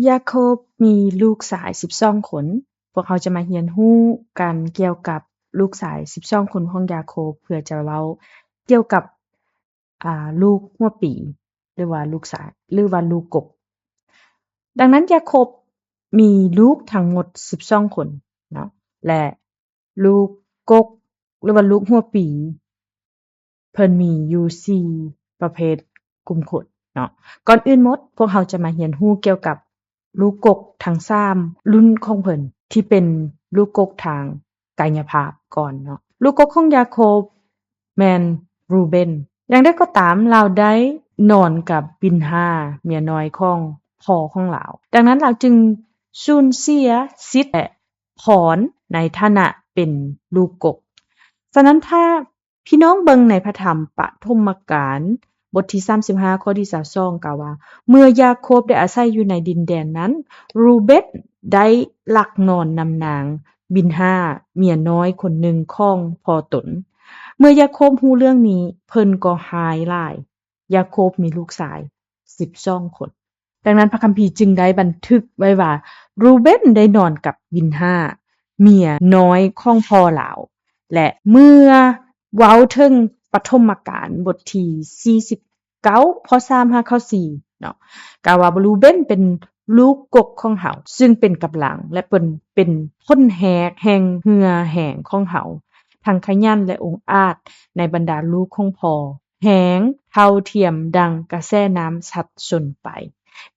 ຢາໂຄບມີລູກຊາຍສິບສອງຄົນ. ພວກເຮົາຈະມາຮຽນຮູ້ກັນກ່ຽວກັບລູກຊາຍສິບສອງຄົນຂອງຢາໂຄບ ເພື່ອຈະເວົ້າກ່ຽວກັບ ອາ ລູກຫົວປີ ຫຼືວ່າລູກຊາຍ ຫຼືວ່າລູກກົກ. ດັ່ງນັ້ນ ຢາໂຄບມີລູກທັງໝົດສິບສອງຄົນເນາະ ແລະ ລູກກົກ ຫຼືວ່າລູກຫົວປີ ເພິ່ນມີຢູ່ສີ່ປະເພດກຸ່ມຄົນເນາະ. ກ່ອນອື່ນໝົດ ພວກເຮົາຈະມາຮຽນຮູ້ກ່ຽວກັບລູກກົກທັງສາມລຸ້ນຂອງເພິ່ນ ທີ່ເປັນລູກກົກທາງກາຍະພາບກ່ອນເນາະ. ລູກກົກຂອງຢາໂຄບແມ່ນຣູເບັນ. ຢ່າງໃດກໍຕາມ, ລາວໄດ້ນອນກັບບິນຮາ ເມຍນ້ອຍຂອງພໍ່ຂອງລາວ. ດັ່ງນັ້ນລາວຈຶ່ງສູນເສຍສິດ ແລະ ພອນໃນຖານະເປັນລູກກົກ. ສະນັ້ນ ຖ້າພີ່ນ້ອງເບິ່ງໃນພະທຳປະຖົມມະການ ບົດທີສາມສິບຫ້າ ຂໍ້ທີຊາວສອງ ກ່າວວ່າ ເມື່ອຢາໂຄບໄດ້ອາໄສຢູ່ໃນດິນແດນນັ້ນ, ຣູເບັນໄດ້ລັກນອນນຳນາງບິນຮາ ເມຍນ້ອຍຄົນໜຶ່ງຂອງພໍ່ຕົນ. ເມື່ອຢາໂຄບຮູ້ເລື່ອງນີ້, ເພິ່ນກໍຮ້າຍຫຼາຍ. ຢາໂຄບມີລູກຊາຍສິບສອງຄົນ. ດັ່ງນັ້ນ ພະຄຳພີຈຶ່ງໄດ້ບັນທຶກໄວ້ວ່າ ຣູເບັນໄດ້ນອນກັບບິນຮາ ເມຍນ້ອຍຂອງພໍ່ລາວ. ແລະ ເມື່ອເວົ້າເຖິງປະຖົມມະການ ບົດທີສີ່ສິບເກົ້າ ຂໍ້ສາມຫາຂໍ້ສີ່ເນາະ, ກ່າວວ່າ ຣູເບັນເປັນລູກກົກຂອງເຮົາ ຊຶ່ງເປັນກຳລັງ ແລະ ເປັນ ເປັນພົນແຮກແຫ່ງເຫື່ອແຮງຂອງເຮົາ, ທັງຂະຫຍັນ ແລະ ອົງອາດໃນບັນດາລູກຂອງພໍ່. ແຮງເທົ່າທຽມດັ່ງກະແສນ້ຳສັດຊົນໄປ,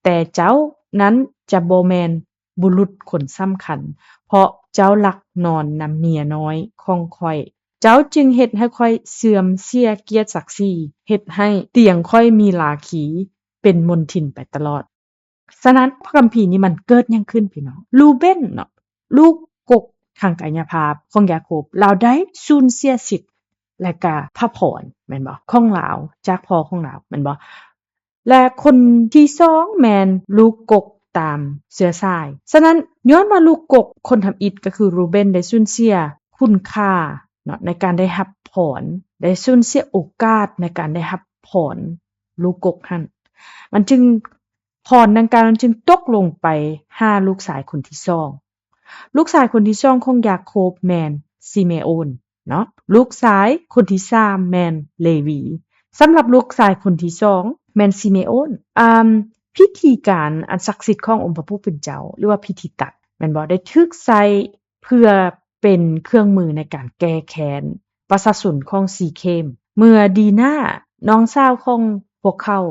ແຕ່ເຈົ້ານັ້ນຈະບໍ່ແມ່ນບຸລຸດຄົນສຳຄັນ, ເພາະເຈົ້າລັກນອນນຳເມຍນ້ອຍຂອງຂ້ອຍ. ເຈົ້າຈຶ່ງເຮັດໃຫ້ຂ້ອຍເສື່ອມເສຍກຽດສັກສີ, ເຮັດໃຫ້ຕຽງຂ້ອຍມີລາຄີເປັນມົນທິນໄປຕະຫຼອດ. ສະນັ້ນ ພະຄຳພີນີ້ມັນເກີດຫຍັງຂຶ້ນພີ່ນ້ອງ? ລູເບັນເນາະ ລູກກົກທາງກາຍະພາບຂອງຢາໂຄບ, ລາວໄດ້ສູນເສຍສິດ ແລະກະພະພອນ ແມ່ນບໍ່ ຂອງລາວ ຈາກພໍ່ຂອງລາວ ແມ່ນບໍ່? ແລະຄົນທີສອງແມ່ນລູກກົກຕາມເຊື້ອສາຍ. ສະນັ້ນ ຍ້ອນວ່າລູກກົກຄົນທຳອິດ ກໍຄື ຣູເບັນ ໄດ້ສູນເສຍຄຸນຄ່າເນາະ ໃນການໄດ້ຮັບພອນ, ໄດ້ສູນເສຍໂອກາດໃນການໄດ້ຮັບພອນ ລູກກົກຫັ້ນ, ມັນຈຶ່ງ ພອນດັ່ງກ່າວນັ້ນຈຶ່ງຕົກລົງໄປຫາລູກຊາຍຄົນທີສອງ. ລູກຊາຍຄົນທີສອງຂອງຢາໂຄບແມ່ນຊີເມໂອນເນາະ, ລູກຊາຍຄົນທີສາມແມ່ນເລວີ. ສຳລັບລູກຊາຍຄົນທີສອງແມ່ນຊີເມໂອນ, ອາ ພິທີການອັນສັກສິດຂອງອົງພະຜູ້ເປັນເຈົ້າ ຫຼືວ່າພິທີຕັດ ແມ່ນບໍ່ ໄດ້ຖືກໃຊ້ເພື່ອເປັນເຄື່ອງມືໃນການແກ້ແຄ້ນປະຊາຊົນຂອງຊີເຄມ ເມື່ອດີນາ ນ້ອງສາວຂອງພວກເຂົາ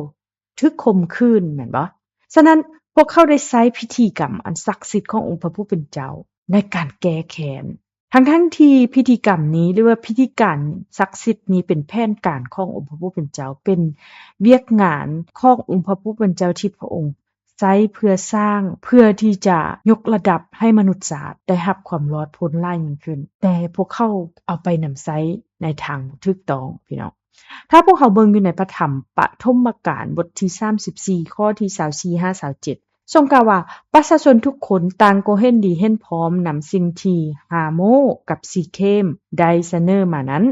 ຖືກຂົ່ມຂືນ ແມ່ນບໍ່? ສະນັ້ນ ພວກເຂົາໄດ້ໃຊ້ພິທີກຳອັນສັກສິດຂອງອົງພະຜູ້ເປັນເຈົ້າໃນການແກ້ແຄ້ນ. ທັງໆທີ່ພິທີກຳນີ້ ຫຼືວ່າພິທີການສັກສິດນີ້ ເປັນແຜນການຂອງອົງພະຜູ້ເປັນເຈົ້າ, ເປັນວຽກງານຂອງອົງພະຜູ້ເປັນເຈົ້າທີ່ພະອົງໃຊ້ເພື່ອສ້າງ, ເພື່ອທີ່ຈະຍົກລະດັບໃຫ້ມະນຸດຊາດໄດ້ຮັບຄວາມລອດພົ້ນຫຼາຍຍິ່ງຂຶ້ນ, ແຕ່ພວກເຂົາເອົາໄປນຳໃຊ້ໃນທາງບໍ່ຖືກຕ້ອງ ພີ່ນ້ອງ. ຖ້າພວກເຮົາເບິ່ງຢູ່ໃນພະທຳປະຖົມມະການ ບົດທີສາມສິບສີ່ ຂໍ້ທີຊາວສີ່ຫາຊາວເຈັດ ຊົງກ່າວວ່າ ປະຊາຊົນທຸກຄົນຕ່າງກໍເຫັນດີເຫັນພ້ອມນຳສິ່ງທີ່ຮາໂມກັບຊີເຄມໄດ້ສະເໜີມານັ້ນ.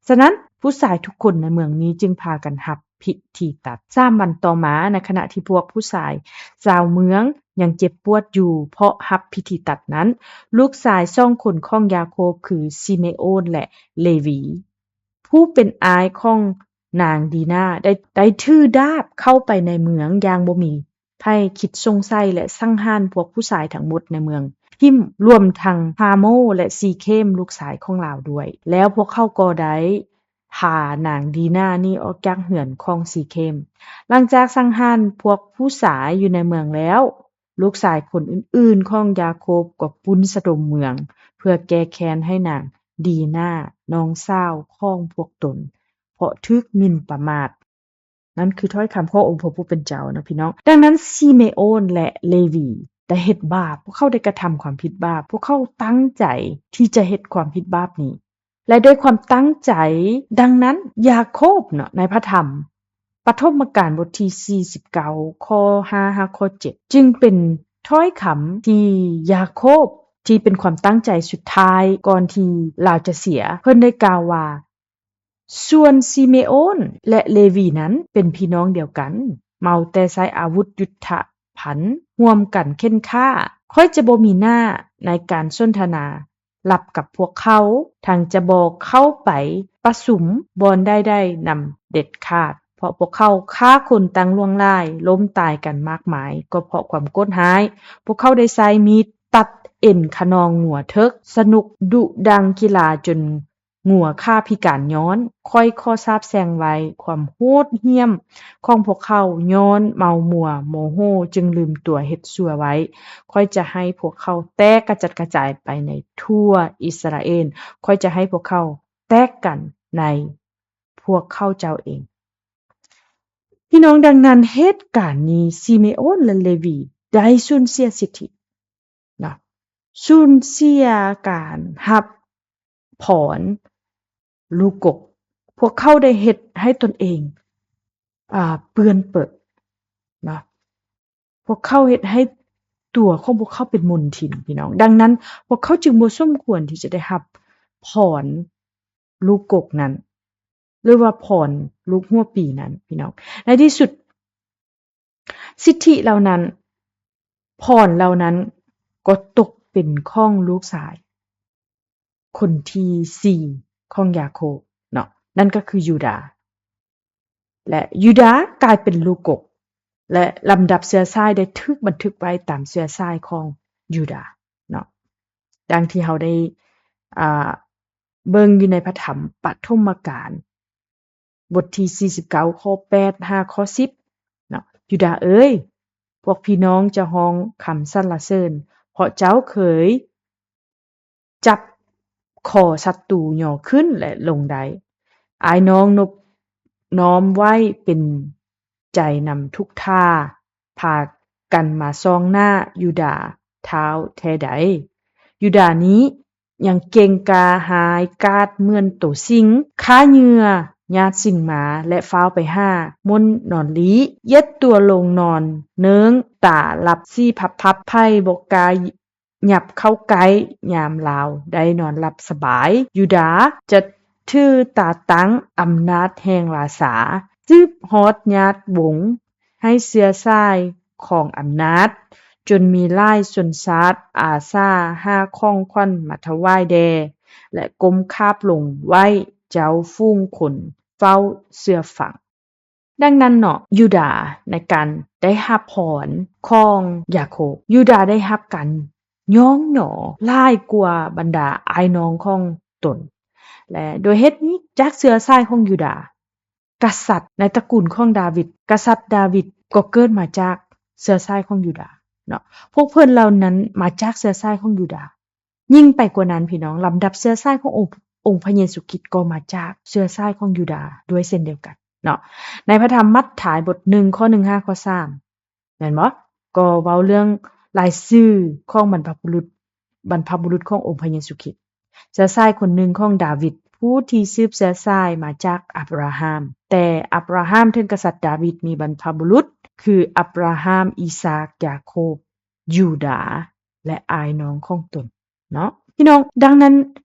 ສະນັ້ນ ຜູ້ຊາຍທຸກຄົນໃນເມືອງນີ້ຈຶ່ງພາກັນຮັບພິທີຕັດ. ສາມວັນຕໍ່ມາ, ໃນຂະນະທີ່ພວກຜູ້ຊາຍຊາວເມືອງຍັງເຈັບປວດຢູ່ເພາະຮັບພິທີຕັດນັ້ນ, ລູກຊາຍສອງຄົນຂອງຢາໂຄບ ຄື ຊີເມໂອນ ແລະ ເລວີ ຜູ້ເປັນອ້າຍຂອງນາງດີນາ ໄດ້ ໄດ້ຖືດາບເຂົ້າໄປໃນເມືອງຢ່າງບໍ່ມີໃຜຄິດສົງໄສ ແລະ ສັງຫານພວກຜູ້ຊາຍທັງໝົດໃນເມືອງຖິ້ມ, ລວມທັງຮາໂມ ແລະ ຊີເຄມ ລູກຊາຍຂອງລາວດ້ວຍ. ແລ້ວພວກເຂົາກໍໄດ້ພານາງດີນາໜີອອກຈາກເຮືອນຂອງຊີເຄມ. ຫຼັງຈາກສັງຫານພວກຜູ້ຊາຍຢູ່ໃນເມືອງແລ້ວ, ລູກຊາຍຄົນອື່ນໆຂອງຢາໂຄບກໍປຸ້ນສະດົມເມືອງ ເພື່ອແກ້ແຄ້ນໃຫ້ນາງດີນາ ນ້ອງສາວຂອງພວກຕົນ ເພາະຖືກໝິ່ນປະໝາດ. ນັ້ນຄືຖ້ອຍຄຳຂອງອົງພະຜູ້ເປັນເຈົ້າເນາະ ພີ່ນ້ອງ. ດັ່ງນັ້ນ ຊີເມໂອນ ແລະ ເລວີ ໄດ້ເຮັດບາບ, ພວກເຂົາໄດ້ກະທຳຄວາມຜິດບາບ, ພວກເຂົາຕັ້ງໃຈທີ່ຈະເຮັດຄວາມຜິດບາບນີ້. ແລະ ດ້ວຍຄວາມຕັ້ງໃຈດັ່ງນັ້ນ, ຢາໂຄບເນາະ ໃນພະທຳປະຖົມມະການ ບົດທີສີ່ສິບເກົ້າ ຂໍ້ຫ້າຫາຂໍ້ເຈັດ ຈຶ່ງເປັນຖ້ອຍຄຳທີ່ຢາໂຄບ ທີ່ເປັນຄວາມຕັ້ງໃຈສຸດທ້າຍກ່ອນທີ່ລາວຈະເສຍ, ເພິ່ນໄດ້ກ່າວວ່າ, ສ່ວນຊີເມໂອນ ແລະ ເລວີນັ້ນເປັນພີ່ນ້ອງດຽວກັນ, ເມົາແຕ່ໃຊ້ອາວຸດຍຸດທະ ພັນຮ່ວມກັນເຄັ່ງຄ້າ. ຂ້ອຍຈະບໍ່ມີໜ້າໃນການສົນທະນາລັບກັບພວກເຂົາ, ທັງຈະບໍ່ເຂົ້າໄປປະຊຸມບ່ອນໃດໆນຳເດັດຂາດ, ເພາະພວກເຂົາຂ້າຄົນຕັ້ງຫຼວງຫຼາຍ, ລົ້ມຕາຍກັນມາກມາຍ, ກໍເພາະຄວາມໂກດຮ້າຍ. ພວກເຂົາໄດ້ໃຊ້ມີດຕັດເອັນຂະໜອງງົວເຖິກ, ສະໜຸກດຸດັງກິລາຈົນ ງົວຂາພິການຍ້ອນ. ຂ້ອຍຂໍສາບແຊ່ງໄວ້ຄວາມໂຫດຫ້ຽມຂອງພວກເຂົາ, ຍ້ອນເມົາມົວໂມໂຫຈຶ່ງລືມຕົວເຮັດຊົ່ວໄວ້. ຂ້ອຍຈະໃຫ້ພວກເຂົາແຕກກະຈັດກະຈາຍໄປໃນທົ່ວອິດສະຣາເອນ. ຂ້ອຍຈະໃຫ້ພວກເຂົາແຕກກັນໃນພວກເຂົາເຈົ້າເອງ. ພີ່ນ້ອງ, ດັ່ງນັ້ນເຫດການນີ້ ຊິເມໂອນ ແລະ ເລວີ ໄດ້ສູນເສຍສິດທິ ເນາະ, ສູນເສຍການຮັບພອນລູກກົກ. ພວກເຂົາໄດ້ເຮັດໃຫ້ຕົນເອງ ອ່າ ເປື້ອນເປິເນາະ, ພວກເຂົາເຮັດໃຫ້ຕົວຂອງພວກເຂົາເປັນມົນທິນ, ພີ່ນ້ອງ. ດັ່ງນັ້ນ ພວກເຂົາຈຶ່ງບໍ່ສົມຄວນທີ່ຈະໄດ້ຮັບພອນລູກກົກນັ້ນ ຫຼືວ່າພອນລູກຫົວປີນັ້ນ, ພີ່ນ້ອງ. ໃນທີ່ສຸດ ສິດທິເຫຼົ່ານັ້ນ, ພອນເຫຼົ່ານັ້ນກໍຕົກເປັນຂອງລູກຊາຍຄົນທີສີ່ຂອງຢາໂຄບເນາະ, ນັ້ນກໍຄືຢູດາ. ແລະ ຢູດາກາຍເປັນລູກກົກ ແລະ ລຳດັບເຊື້ອສາຍໄດ້ຖືກບັນທຶກໄວ້ຕາມເຊື້ອສາຍຂອງຢູດາເນາະ, ດັ່ງທີ່ເຮົາໄດ້ ອ່າ ເບິ່ງຢູ່ໃນພະທຳປະຖົມມະການ ບົດທີສີ່ສິບເກົ້າ ຂໍ້ແປດຫາຂໍ້ສິບເນາະ. ຢູດາເອີຍ, ພວກພີ່ນ້ອງຈະຮ້ອງຄຳສັນລະເສີນ, ເພາະເຈົ້າເຄີຍຈັບຄໍສັດຕູຍໍຂຶ້ນ ແລະ ລົງໄດ້. ອ້າຍນ້ອງນົບນ້ອມໄວ້ເປັນໃຈນຳທຸກທ່າ, ພາກັນມາສ່ອງໜ້າຢູດາທ້າວແທ້ໃດ. ຢູດານີ້ ຍັງເກັ່ງກ້າຮ້າຍກາດເໝືອນໂຕສິງ, ຂ້າເຫຍື່ອຍາດສິງມາ ແລະ ຟ້າວໄປຫາບ່ອນນອນລີ້, ຢຽດຕົວລົງນອນເນີງ, ຕາຫຼັບສີພັບໆ, ໃຜບໍ່ກ້າຫຍັບເຂົ້າໃກ້ຍາມລາວໄດ້ນອນຫຼັບສະບາຍ. ຢູດາຈະຖືຕາຕັ້ງອຳນາດແຫ່ງລາຊາ, ສືບທອດຍາດວົງ ໃຫ້ເຊື້ອສາຍຂອງອຳນາດ, ຈົນມີຫຼາຍຊົນຊາດອາສາຫາຂອງຂວັນມາຖະຫວາຍແດ່ ແລະ ກົ້ມຂາບລົງໄຫວ້ເຈົ້າຝູງຄົນເຝົ້າເຊື່ອຟັງ. ດັ່ງນັ້ນເນາະ, ຢູດາໃນການໄດ້ຮັບພອນຂອງຢາໂຄບ, ຢູດາໄດ້ຮັບການຍ້ອງຍໍຫຼາຍກວ່າບັນດາອ້າຍນ້ອງຂອງຕົນ ແລະ ໂດຍເຫດນີ້, ຈາກເຊື້ອສາຍຂອງຢູດາ, ກະສັດໃນຕະກູນຂອງດາວິດ, ກະສັດດາວິດກໍເກີດມາຈາກເຊື້ອສາຍຂອງຢູດາເນາະ. ພວກເພິ່ນເຫຼົ່ານັ້ນມາຈາກເຊື້ອສາຍຂອງຢູດາ. ຍິ່ງໄປກວ່ານັ້ນ, ພີ່ນ້ອງ, ລຳດັບເຊື້ອສາຍຂອງອົງ ອົງພະເຢຊູຄຣິດກໍມາຈາກເຊື້ອສາຍຂອງຢູດາດ້ວຍເຊັ່ນດຽວກັນເນາະ. ໃນພະທຳມັດທາຍບົດໜຶ່ງ ຂໍ້ໜຶ່ງຫາຂໍ້ສາມ ແມ່ນບໍ່? ກໍເວົ້າເລື່ອງລາຍຊື່ຂອງບັນພະບຸລຸດ, ບັນພະບຸລຸດຂອງອົງພະເຢຊູຄຣິດ. ເຊື້ອສາຍຄົນໜຶ່ງຂອງດາວິດ, ຜູ້ທີ່ສືບເຊື້ອສາຍມາຈາກອັບຣາຮາມ. ແຕ່ອັບຣາຮາມເຖິງກະສັດດາວິດມີບັນພະບຸລຸດ ຄື ອັບຣາຮາມ, ອີສາກ, ຢາໂຄບ, ຢູດາ ແລະ ອ້າຍນ້ອງຂອງຕົນເນາະ, ພີ່ນ້ອງ. ດັ່ງນັ້ນ,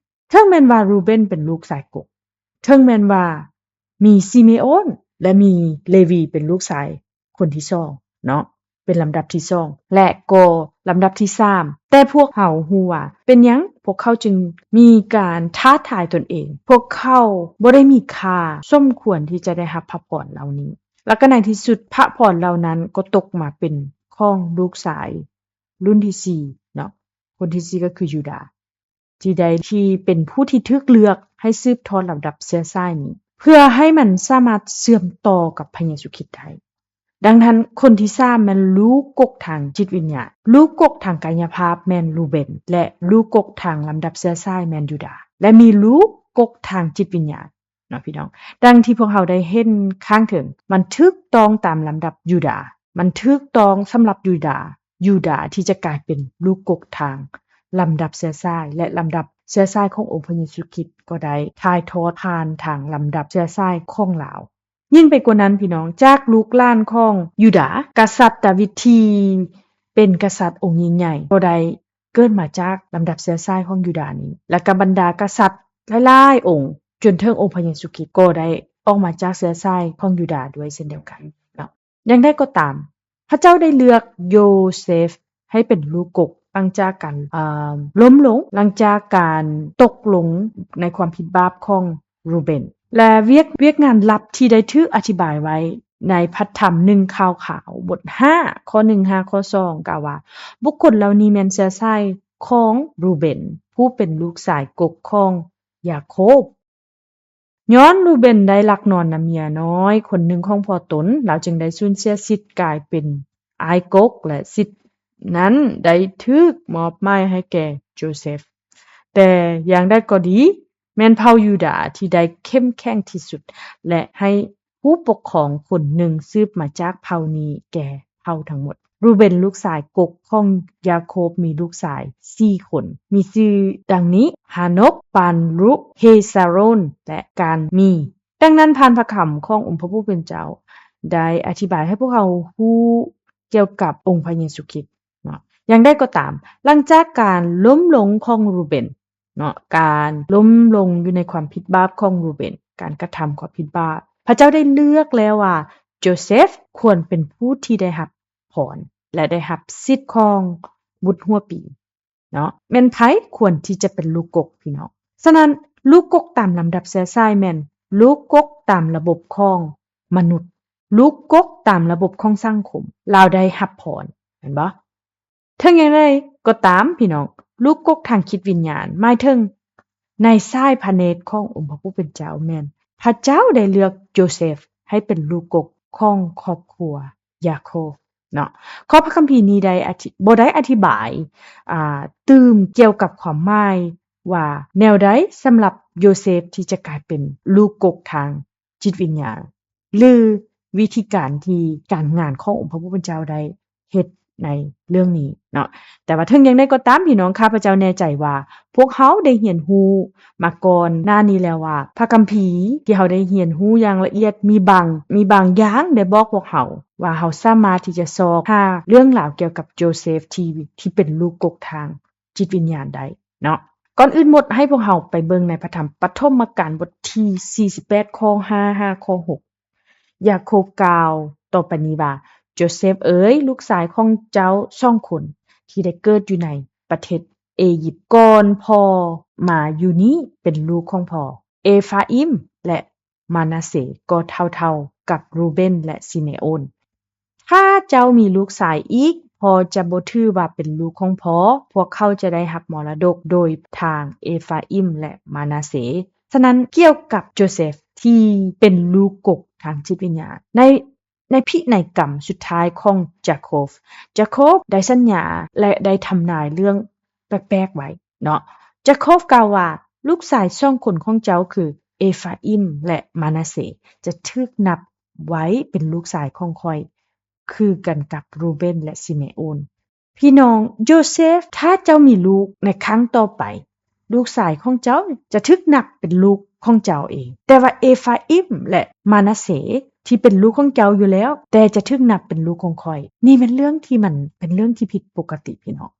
ເຖິງແມ່ນວ່າຣູເບັນເປັນລູກຊາຍກົກ, ເຖິງແມ່ນວ່າມີຊີເມໂອນ ແລະ ມີເລວີເປັນລູກຊາຍ ຄົນທີສອງເນາະ, ເປັນລຳດັບທີສອງ ແລະ ກໍລຳດັບທີສາມ, ແຕ່ພວກເຮົາຮູ້ວ່າເປັນຫຍັງພວກເຂົາຈຶ່ງມີການທ້າທາຍຕົນເອງ. ພວກເຂົາບໍ່ໄດ້ມີຄ່າສົມຄວນທີ່ຈະໄດ້ຮັບພະພອນເຫຼົ່ານີ້. ແລ້ວກໍໃນທີ່ສຸດ, ພະພອນເຫຼົ່ານັ້ນກໍຕົກມາເປັນຂອງລູກຊາຍລຸ້ນທີສີ່ເນາະ, ຄົນທີສີ່ກໍຄືຢູດາ. ທີ່ໃດທີ່ເປັນຜູ້ທີ່ຖືກເລືອກໃຫ້ສືບທອດລຳດັບເຊື້ອສາຍນີ້ ເພື່ອໃຫ້ມັນສາມາດເຊື່ອມຕໍ່ກັບພະເຢຊູຄຣິດໄດ້. ດັ່ງນັ້ນ, ຄົນທີສາມແມ່ນລູກກົກທາງຈິດວິນຍານ, ລູກກົກທາງກາຍະພາບແມ່ນລູເບັນ ແລະ ລູກກົກທາງລຳດັບເຊື້ອສາຍແມ່ນຢູດາ ແລະ ມີລູກກົກທາງຈິດວິນຍານເນາະ ພີ່ນ້ອງ. ດັ່ງທີ່ພວກເຮົາໄດ້ເຫັນຂ້າງເທິງ, ມັນຖືກຕ້ອງຕາມລຳດັບຢູດາ, ມັນຖືກຕ້ອງສຳລັບຢູດາ, ຢູດາທີ່ຈະກາຍເປັນລູກກົກທາງລຳດັບເຊື້ອສາຍ ແລະ ລຳດັບເຊື້ອສາຍຂອງອົງພະເຢຊູຄຣິດກໍໄດ້ຖ່າຍທອດຜ່ານທາງລຳດັບເຊື້ອສາຍຂອງລາວ. ຍິ່ງໄປກວ່ານັ້ນ, ພີ່ນ້ອງ, ຈາກລູກຫຼານຂອງຢູດາ, ກະສັດດາວິດທີ່ເປັນກະສັດອົງຍິ່ງໃຫຍ່ກໍໄດ້ເກີດມາຈາກລຳດັບເຊື້ອສາຍຂອງຢູດານີ້, ແລະ ກະບັນດາກະສັດຫຼາຍໆອົງ ຈົນເຖິງອົງພະເຢຊູຄຣິດກໍໄດ້ອອກມາຈາກເຊື້ອສາຍຂອງຢູດາດ້ວຍເຊັ່ນດຽວກັນເນາະ. ຢ່າງໃດກໍຕາມ, ພ ະເຈົ້າໄດ້ເລືອກໂຢເຊຟໃຫ້ເປັນລູກກົກ ຫຼັງຈາກການ ເອີ່ມ ລົ້ມລົງ ຫຼັງຈາກການຕົກລົງໃນຄວາມຜິດບາບຂອງ ຣູເບັນ ແລະ ວຽກ ວຽກງານລັບທີ່ໄດ້ຖືກອະທິບາຍໄວ້ໃນພະທຳໜຶ່ງຂ່າວຂາວ ບົດຫ້າ ຂໍ້ໜຶ່ງຫາຂໍ້ສອງ ກ່າວວ່າ ບຸກຄົນເຫຼົ່ານີ້ແມ່ນເຊື້ອສາຍຂອງຣູເບັນ ຜູ້ເປັນລູກຊາຍກົກຂອງຢາໂຄບ. ຍ້ອນຣູເບັນໄດ້ລັກນອນນຳເມຍນ້ອຍຄົນໜຶ່ງຂອງພໍ່ຕົນ, ລາວຈຶ່ງໄດ້ສູນເສຍສິດກາຍເປັນອ້າຍກົກ ແລະ ສິດນັ້ນໄດ້ຖືກມອບໝາຍໃຫ້ແກ່ໂຈເຊຟ. ແຕ່ຢ່າງໃດກໍດີ, ແມ່ນເຜົ່າຢູດາທີ່ໄດ້ເຂັ້ມແຂງທີ່ສຸດ ແລະ ໃຫ້ຜູ້ປົກຄອງຄົນໜຶ່ງສືບມາຈາກເຜົ່ານີ້ແກ່ເຜົ່າທັງໝົດ. ຣູເບັນ ລູກຊາຍກົກຂອງຢາໂຄບ ມີລູກຊາຍສີ່ຄົນ, ມີຊື່ດັ່ງນີ້: ຮານົກ, ປານລຸ, ເຮຊາໂຣນ ແລະ ການມີ. ດັ່ງນັ້ນ, ຜ່ານພະຄຳຂອງອົງພະຜູ້ເປັນເຈົ້າ ໄດ້ອະທິບາຍໃຫ້ພວກເຮົາຮູ້ກ່ຽວກັບອົງພະເຢຊູຄຣິດເນາະ. ຢ່າງໃດກໍຕາມ, ຫຼັງຈາກການລົ້ມລົງຂອງຣູເບັນເນາະ, ການລົ້ມລົງຢູ່ໃນຄວາມຜິດບາບຂອງຣູເບັນ, ການກະທຳຄວາມຜິດບາບ, ພະເຈົ້າໄດ້ເລືອກແລ້ວວ່າ ໂຈເຊຟຄວນເປັນຜູ້ທີ່ໄດ້ຮັບພອນ ແລະ ໄດ້ຮັບສິດຂອງບຸດຫົວປີເນາະ. ແມ່ນໃຜຄວນທີ່ຈະເປັນລູກກົກ, ພີ່ນ້ອງ? ສະນັ້ນ, ລູກກົກຕາມລຳດັບເຊື້ອສາຍແມ່ນລູກກົກຕາມລະບົບຂອງມະນຸດ, ລູກກົກຕາມລະບົບຂອງສັງຄົມ, ລາວໄດ້ຮັບພອນ, ແມ່ນບໍ່? ເຖິງຢ່າງໃດກໍຕາມ, ພີ່ນ້ອງ, ລູກກົກທາງຈິດວິນຍານ ໝາຍເຖິງໃນສາຍພະເນດຂອງອົງພະຜູ້ເປັນເຈົ້າ, ແມ່ນພະເຈົ້າໄດ້ເລືອກໂຈເຊຟໃຫ້ເປັນລູກກົກຂອງຄອບຄົວຢາໂຄບເນາະ. ຂໍ້ພະຄຳພີນີ້ໄດ້ອະທິ ບໍ່ໄດ້ອະທິບາຍ, ອ່າ, ຕື່ມກ່ຽວກັບຄວາມໝາຍວ່າແນວໃດສຳລັບໂຢເຊຟທີ່ຈະກາຍເປັນລູກກົກທາງ ຈິດວິນຍານ ຫຼື ວິທີການທີ່ການງານຂອງອົງພະຜູ້ເປັນເຈົ້າໄດ້ເຮັດໃນເລື່ອງນີ້ເນາະ. ແຕ່ວ່າເຖິງຢ່າງໃດກໍຕາມ, ພີ່ນ້ອງ, ຂ້າພະເຈົ້າແນ່ໃຈວ່າພວກເຮົາໄດ້ຮຽນຮູ້ມາກ່ອນໜ້ານີ້ແລ້ວວ່າ ພະຄຳພີທີ່ເຮົາໄດ້ຮຽນຮູ້ຢ່າງລະອຽດ ມີບາງ, ມີບາງຢ່າງໄດ້ບອກພວກເຮົາວ່າ ເຮົາສາມາດທີ່ຈະຊອກຫາເລື່ອງລາວກ່ຽວກັບໂຈເຊຟທີ່, ທີ່ເປັນລູກກົກທາງ ຈິດວິນຍານໄດ້ເນາະ. ກ່ອນອື່ນໝົດ, ໃຫ້ພວກເຮົາໄປເບິ່ງໃນພະທຳປະຖົມມະການ ບົດທີສີ່ສິບແປດ ຂໍ້ຫ້າ ຫາຂໍ້ຫົກ. ຢາໂຄບກ່າວຕໍ່ໄປນີ້ວ່າ, ໂຈເຊຟເອີຍ, ລູກຊາຍຂອງເຈົ້າສອງຄົນທີ່ໄດ້ເກີດຢູ່ໃນປະເທດເອຢິບ ກ່ອນພໍ່ມາຢູ່ນີ້ ເປັນລູກຂອງພໍ່, ເອຟາອິມ ແລະ ມານາເຊ ກໍເທົ່າໆກັບຣູເບັນ ແລະ ຊິເມໂອນ. ຖ້າເຈົ້າມີລູກຊາຍອີກ, ພໍ່ຈະບໍ່ຖືວ່າເປັນລູກຂອງພໍ່, ພວກເຂົາຈະໄດ້ຮັບມໍລະດົກໂດຍທາງເອຟາອິມ ແລະ ມານາເຊ. ສະນັ້ນ, ກ່ຽວກັບໂຈເຊຟທີ່ເປັນລູກກົກທາງຈິດວິນຍານ, ໃນ, ໃນພິໄນກຳສຸດທ້າຍຂອງຢາໂຄບ, ຢາໂຄບໄດ້ສັນຍາ ແລະ ໄດ້ທຳນາຍເລື່ອງ ແປກໆໄວ້ເນາະ. ຢາໂຄບກ່າວວ່າ, ລູກຊາຍສອງຄົນຂອງເຈົ້າຄືເອຟາອິມ ແລະ ມານາເຊ ຈະຖືກນັບໄວ້ເປັນລູກຊາຍຂອງຂ້ອຍ ຄືກັນກັບຣູເບັນ ແລະ ຊິເມໂອນ. ພີ່ນ້ອງ, ໂຢເຊຟ, ຖ້າເຈົ້າມີລູກໃນຄັ້ງຕໍ່ໄປ, ລູກຊາຍຂອງເຈົ້າຈະຖືກນັບເປັນລູກຂອງເຈົ້າເອງ. ແຕ່ວ່າເອຟາອິມ ແລະ ມານາເຊ ທີ່ເປັນລູກຂອງເຈົ້າຢູ່ແລ້ວ, ແຕ່ຈະຖືກນັບເປັນລູກຂອງຂ້ອຍ. ນີ້ແມ່ນເລື່ອງທີ່ມັນເປັນເລື່ອງທີ່ຜິດປົກກະຕິ, ພີ່ນ້ອງ.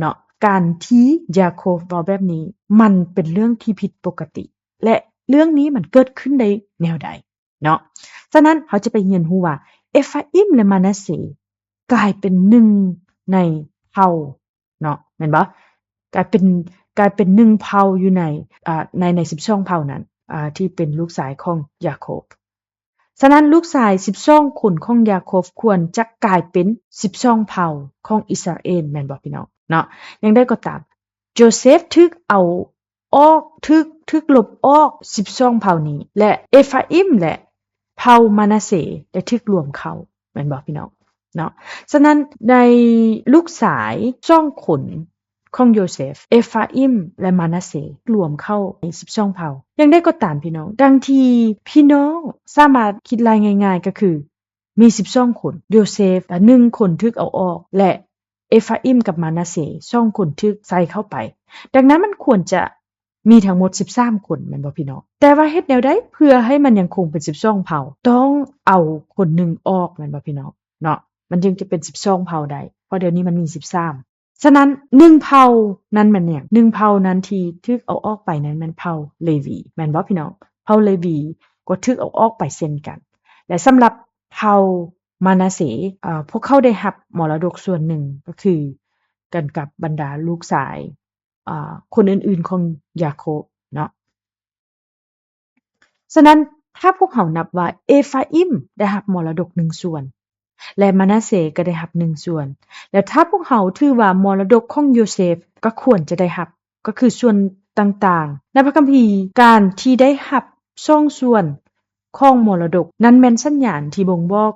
ເນາະ, ການທີ່ຢາໂຄບເວົ້າແບບນີ້ ມັນເປັນເລື່ອງທີ່ຜິດປົກກະຕິ ແລະ ເລື່ອງນີ້ມັນເກີດຂຶ້ນໄດ້ແນວໃດເນາະ. ສະນັ້ນ ເຮົາຈະໄປຮຽນຮູ້ວ່າ ເອຟາອິມ ແລະ ມານາເຊ ກາຍເປັນໜຶ່ງໃນເຜົ່າເນາະ, ແມ່ນບໍ່? ກາຍເປັນ, ກາຍເປັນໜຶ່ງເຜົ່າຢູ່ໃນ, ອາ, ໃນ, ໃນສິບສອງເຜົ່ານັ້ນ, ອາ, ທີ່ເປັນລູກຊາຍຂອງຢາໂຄບ. ສະນັ້ນ ລູກຊາຍສິບສອງຄົນຂອງຢາໂຄບຄວນຈະກາຍເປັນສິບສອງເຜົ່າຂອງອິດສະຣາເອນ, ແມ່ນບໍ່ ພີ່ນ້ອງ? ເນາະ, ຢ່າງໃດກໍຕາມ, ໂຈເຊຟຖືກເອົາອອກ, ຖືກ, ຖືກລົບອອກສິບສອງເຜົ່ານີ້ ແລະ ເອຟາອິມ ແລະ ເຜົ່າມານາເຊໄດ້ຖືກລວມເຂົ້າ, ແມ່ນບໍ່ ພີ່ນ້ອງ? ເນາະ, ສະນັ້ນ ໃນລູກຊາຍສອງຄົນ ຂອງໂຢເຊຟ, ເອຟາອິມ ແລະ ມານາເຊ ລວມເຂົ້າໃນສິບສອງເຜົ່າ. ຢ່າງໃດກໍຕາມ ພີ່ນ້ອງ, ດັ່ງທີ່ພີ່ນ້ອງສາມາດຄິດໄລ່ງ່າຍໆ ກໍຄືມີສິບສອງຄົນ, ໂຢເຊຟ ໜຶ່ງຄົນຖືກເອົາອອກ ແລະ ເອຟາອິມກັບມານາເຊ ສອງຄົນຖືກໃສ່ເຂົ້າໄປ. ດັ່ງນັ້ນ ມັນຄວນຈະມີທັງໝົດສິບສາມຄົນ, ແມ່ນບໍ່ ພີ່ນ້ອງ? ແຕ່ວ່າເຮັດແນວໃດເພື່ອໃຫ້ມັນຍັງຄົງເປັນສິບສອງເຜົ່າ? ຕ້ອງເອົາຄົນໜຶ່ງອອກ, ແມ່ນບໍ່ ພີ່ນ້ອງ? ເນາະ, ມັນຈຶ່ງຈະເປັນສິບສອງເຜົ່າໄດ້, ເພາະດຽວນີ້ມັນມີສິບສາມ. ສະນັ້ນ ໜຶ່ງເຜົ່ານັ້ນແມ່ນຫຍັງ? ໜຶ່ງເຜົ່ານັ້ນທີ່ຖືກເອົາອອກໄປນັ້ນແມ່ນເຜົ່າເລວີ, ແມ່ນບໍ່ ພີ່ນ້ອງ? ເຜົ່າເລວີກໍຖືກເອົາອອກໄປເຊັ່ນກັນ. ແລະ ສຳລັບເຜົ່າ ມານາເສ, ເອີ ພວກເຂົາໄດ້ຮັບມໍລະດົກສ່ວນໜຶ່ງ ກໍຄືກັນກັບບັນດາລູກຊາຍ ເອີ ຄົນອື່ນໆຂອງຢາໂຄບເນາະ. ສະນັ້ນ ຖ້າພວກເຮົານັບວ່າເອຟາອິມໄດ້ຮັບມໍລະດົກໜຶ່ງສ່ວນ ແລະ ມານາເສກໍໄດ້ຮັບໜຶ່ງສ່ວນ, ແລະ ຖ້າພວກເຮົາຖືວ່າມໍລະດົກຂອງໂຢເຊຟກໍຄວນຈະໄດ້ຮັບ ກໍຄືສ່ວນຕ່າງໆ ໃນພະຄຳພີ ການທີ່ໄດ້ຮັບສອງສ່ວນຂອງມໍລະດົກ ນັ້ນແມ່ນສັນຍານທີ່ບົ່ງບອກ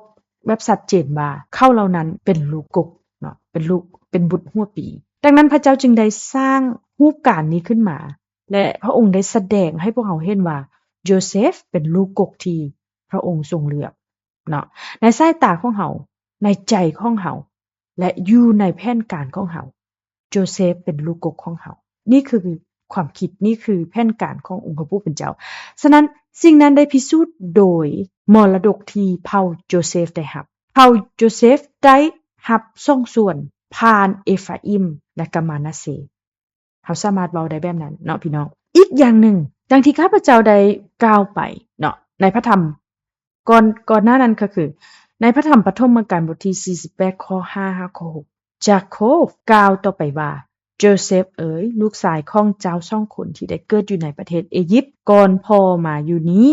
ແບບຊັດເຈນວ່າ ເຂົາເຫຼົ່ານັ້ນເປັນລູກກົກເນາະ, ເປັນລູກ ເປັນບຸດຫົວປີ. ດັ່ງນັ້ນ ພະເຈົ້າຈຶ່ງໄດ້ສ້າງຮູບການນີ້ຂຶ້ນມາ ແລະ ພະອົງໄດ້ສະແດງໃຫ້ພວກເຮົາເຫັນວ່າ ໂຢເຊຟເປັນລູກກົກທີ່ພະອົງຊົງເລືອກເນາະ. ໃນສາຍຕາຂອງເຮົາ, ໃນໃຈຂອງເຮົາ ແລະ ຢູ່ໃນແຜນການຂອງເຮົາ, ໂຢເຊຟເປັນລູກກົກຂອງເຮົາ. ນີ້ຄືຄວາມຄິດ, ນີ້ຄືແຜນການຂອງອົງພະຜູ້ເປັນເຈົ້າ. ສະນັ້ນ ສິ່ງນັ້ນໄດ້ພິສູດໂດຍມໍລະດົກທີ່ເຜົ່າໂຢເຊຟໄດ້ຮັບ. ເຜົ່າໂຢເຊຟໄດ້ຮັບສອງສ່ວນຜ່ານເອຟາອິມ ແລະ ກະມານາເຊ. ເຮົາສາມາດເວົ້າໄດ້ແບບນັ້ນເນາະພີ່ນ້ອງ. ອີກຢ່າງໜຶ່ງ, ດັ່ງທີ່ຂ້າພະເຈົ້າໄດ້ກ່າວໄປເນາະ ໃນພະທຳກ່ອນ, ກ່ອນໜ້ານັ້ນກໍຄື ໃນພະທຳປະຖົມມະການບົດທີສີ່ສິບແປດ ຂໍ້ຫ້າຫາຂໍ້ຫົກ ຢາໂຄບກ່າວຕໍ່ໄປວ່າ, ໂຢເຊຟເອີຍ, ລູກຊາຍຂອງເຈົ້າສອງຄົນທີ່ໄດ້ເກີດຢູ່ໃນປະເທດເອຢິບ ກ່ອນພໍ່ມາຢູ່ນີ້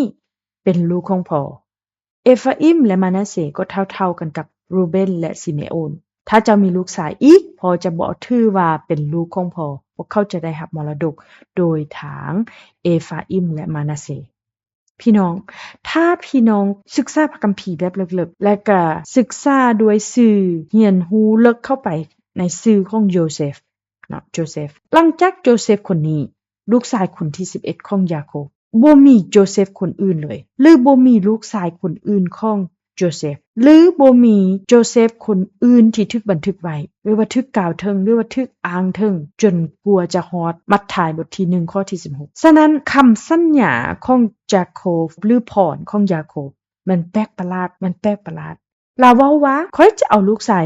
ເປັນລູກຂອງພໍ່. ເອຟາອິມ ແລະ ມານາເຊກໍເທົ່າໆກັນກັບຣູເບັນ ແລະ ຊິເມໂອນ. ຖ້າເຈົ້າມີລູກຊາຍອີກ, ພໍ່ຈະບໍ່ຖືວ່າເປັນລູກຂອງພໍ່. ພວກເຂົາຈະໄດ້ຮັບມໍລະດົກໂດຍທາງເອຟາອິມ ແລະ ມານາເຊ. ພີ່ນ້ອງ, ຖ້າພີ່ນ້ອງສຶກສາພະຄຳພີແບບເລິກໆ ແລະ ກະສຶກສາດ້ວຍຊື່, ຮຽນຮູ້ເລິກເຂົ້າໄປໃນຊື່ຂອງໂຢເຊຟເນາະ, ໂຢເຊຟ. ຫຼັງຈາກໂຢເຊຟຄົນນີ້, ລູກຊາຍຄົນທີສິບເອັດຂອງຢາໂຄບ, ບໍ່ມີໂຢເຊຟຄົນອື່ນເລີຍ ຫຼື ບໍ່ມີລູກຊາຍຄົນອື່ນຂອງໂຢເຊຟ ຫຼື ບໍ່ມີໂຢເຊຟຄົນອື່ນທີ່ຖືກບັນທຶກໄວ້ ຫຼືວ່າຖືກກ່າວເຖິງ ຫຼືວ່າຖືກອ້າງເຖິງ ຈົນກວ່າຈະຮອດມັດທາຍບົດທີໜຶ່ງ ຂໍ້ທີສິບຫົກ. ສະນັ້ນ ຄຳສັນຍາຂອງຢາໂຄບ ຫຼື ພອນຂອງຢາໂຄບ ມັນແປກປະຫຼາດ, ມັນແປກປະຫຼາດ. ລາວເວົ້າວ່າ, ຂ້ອຍຈະເອົາລູກຊາຍ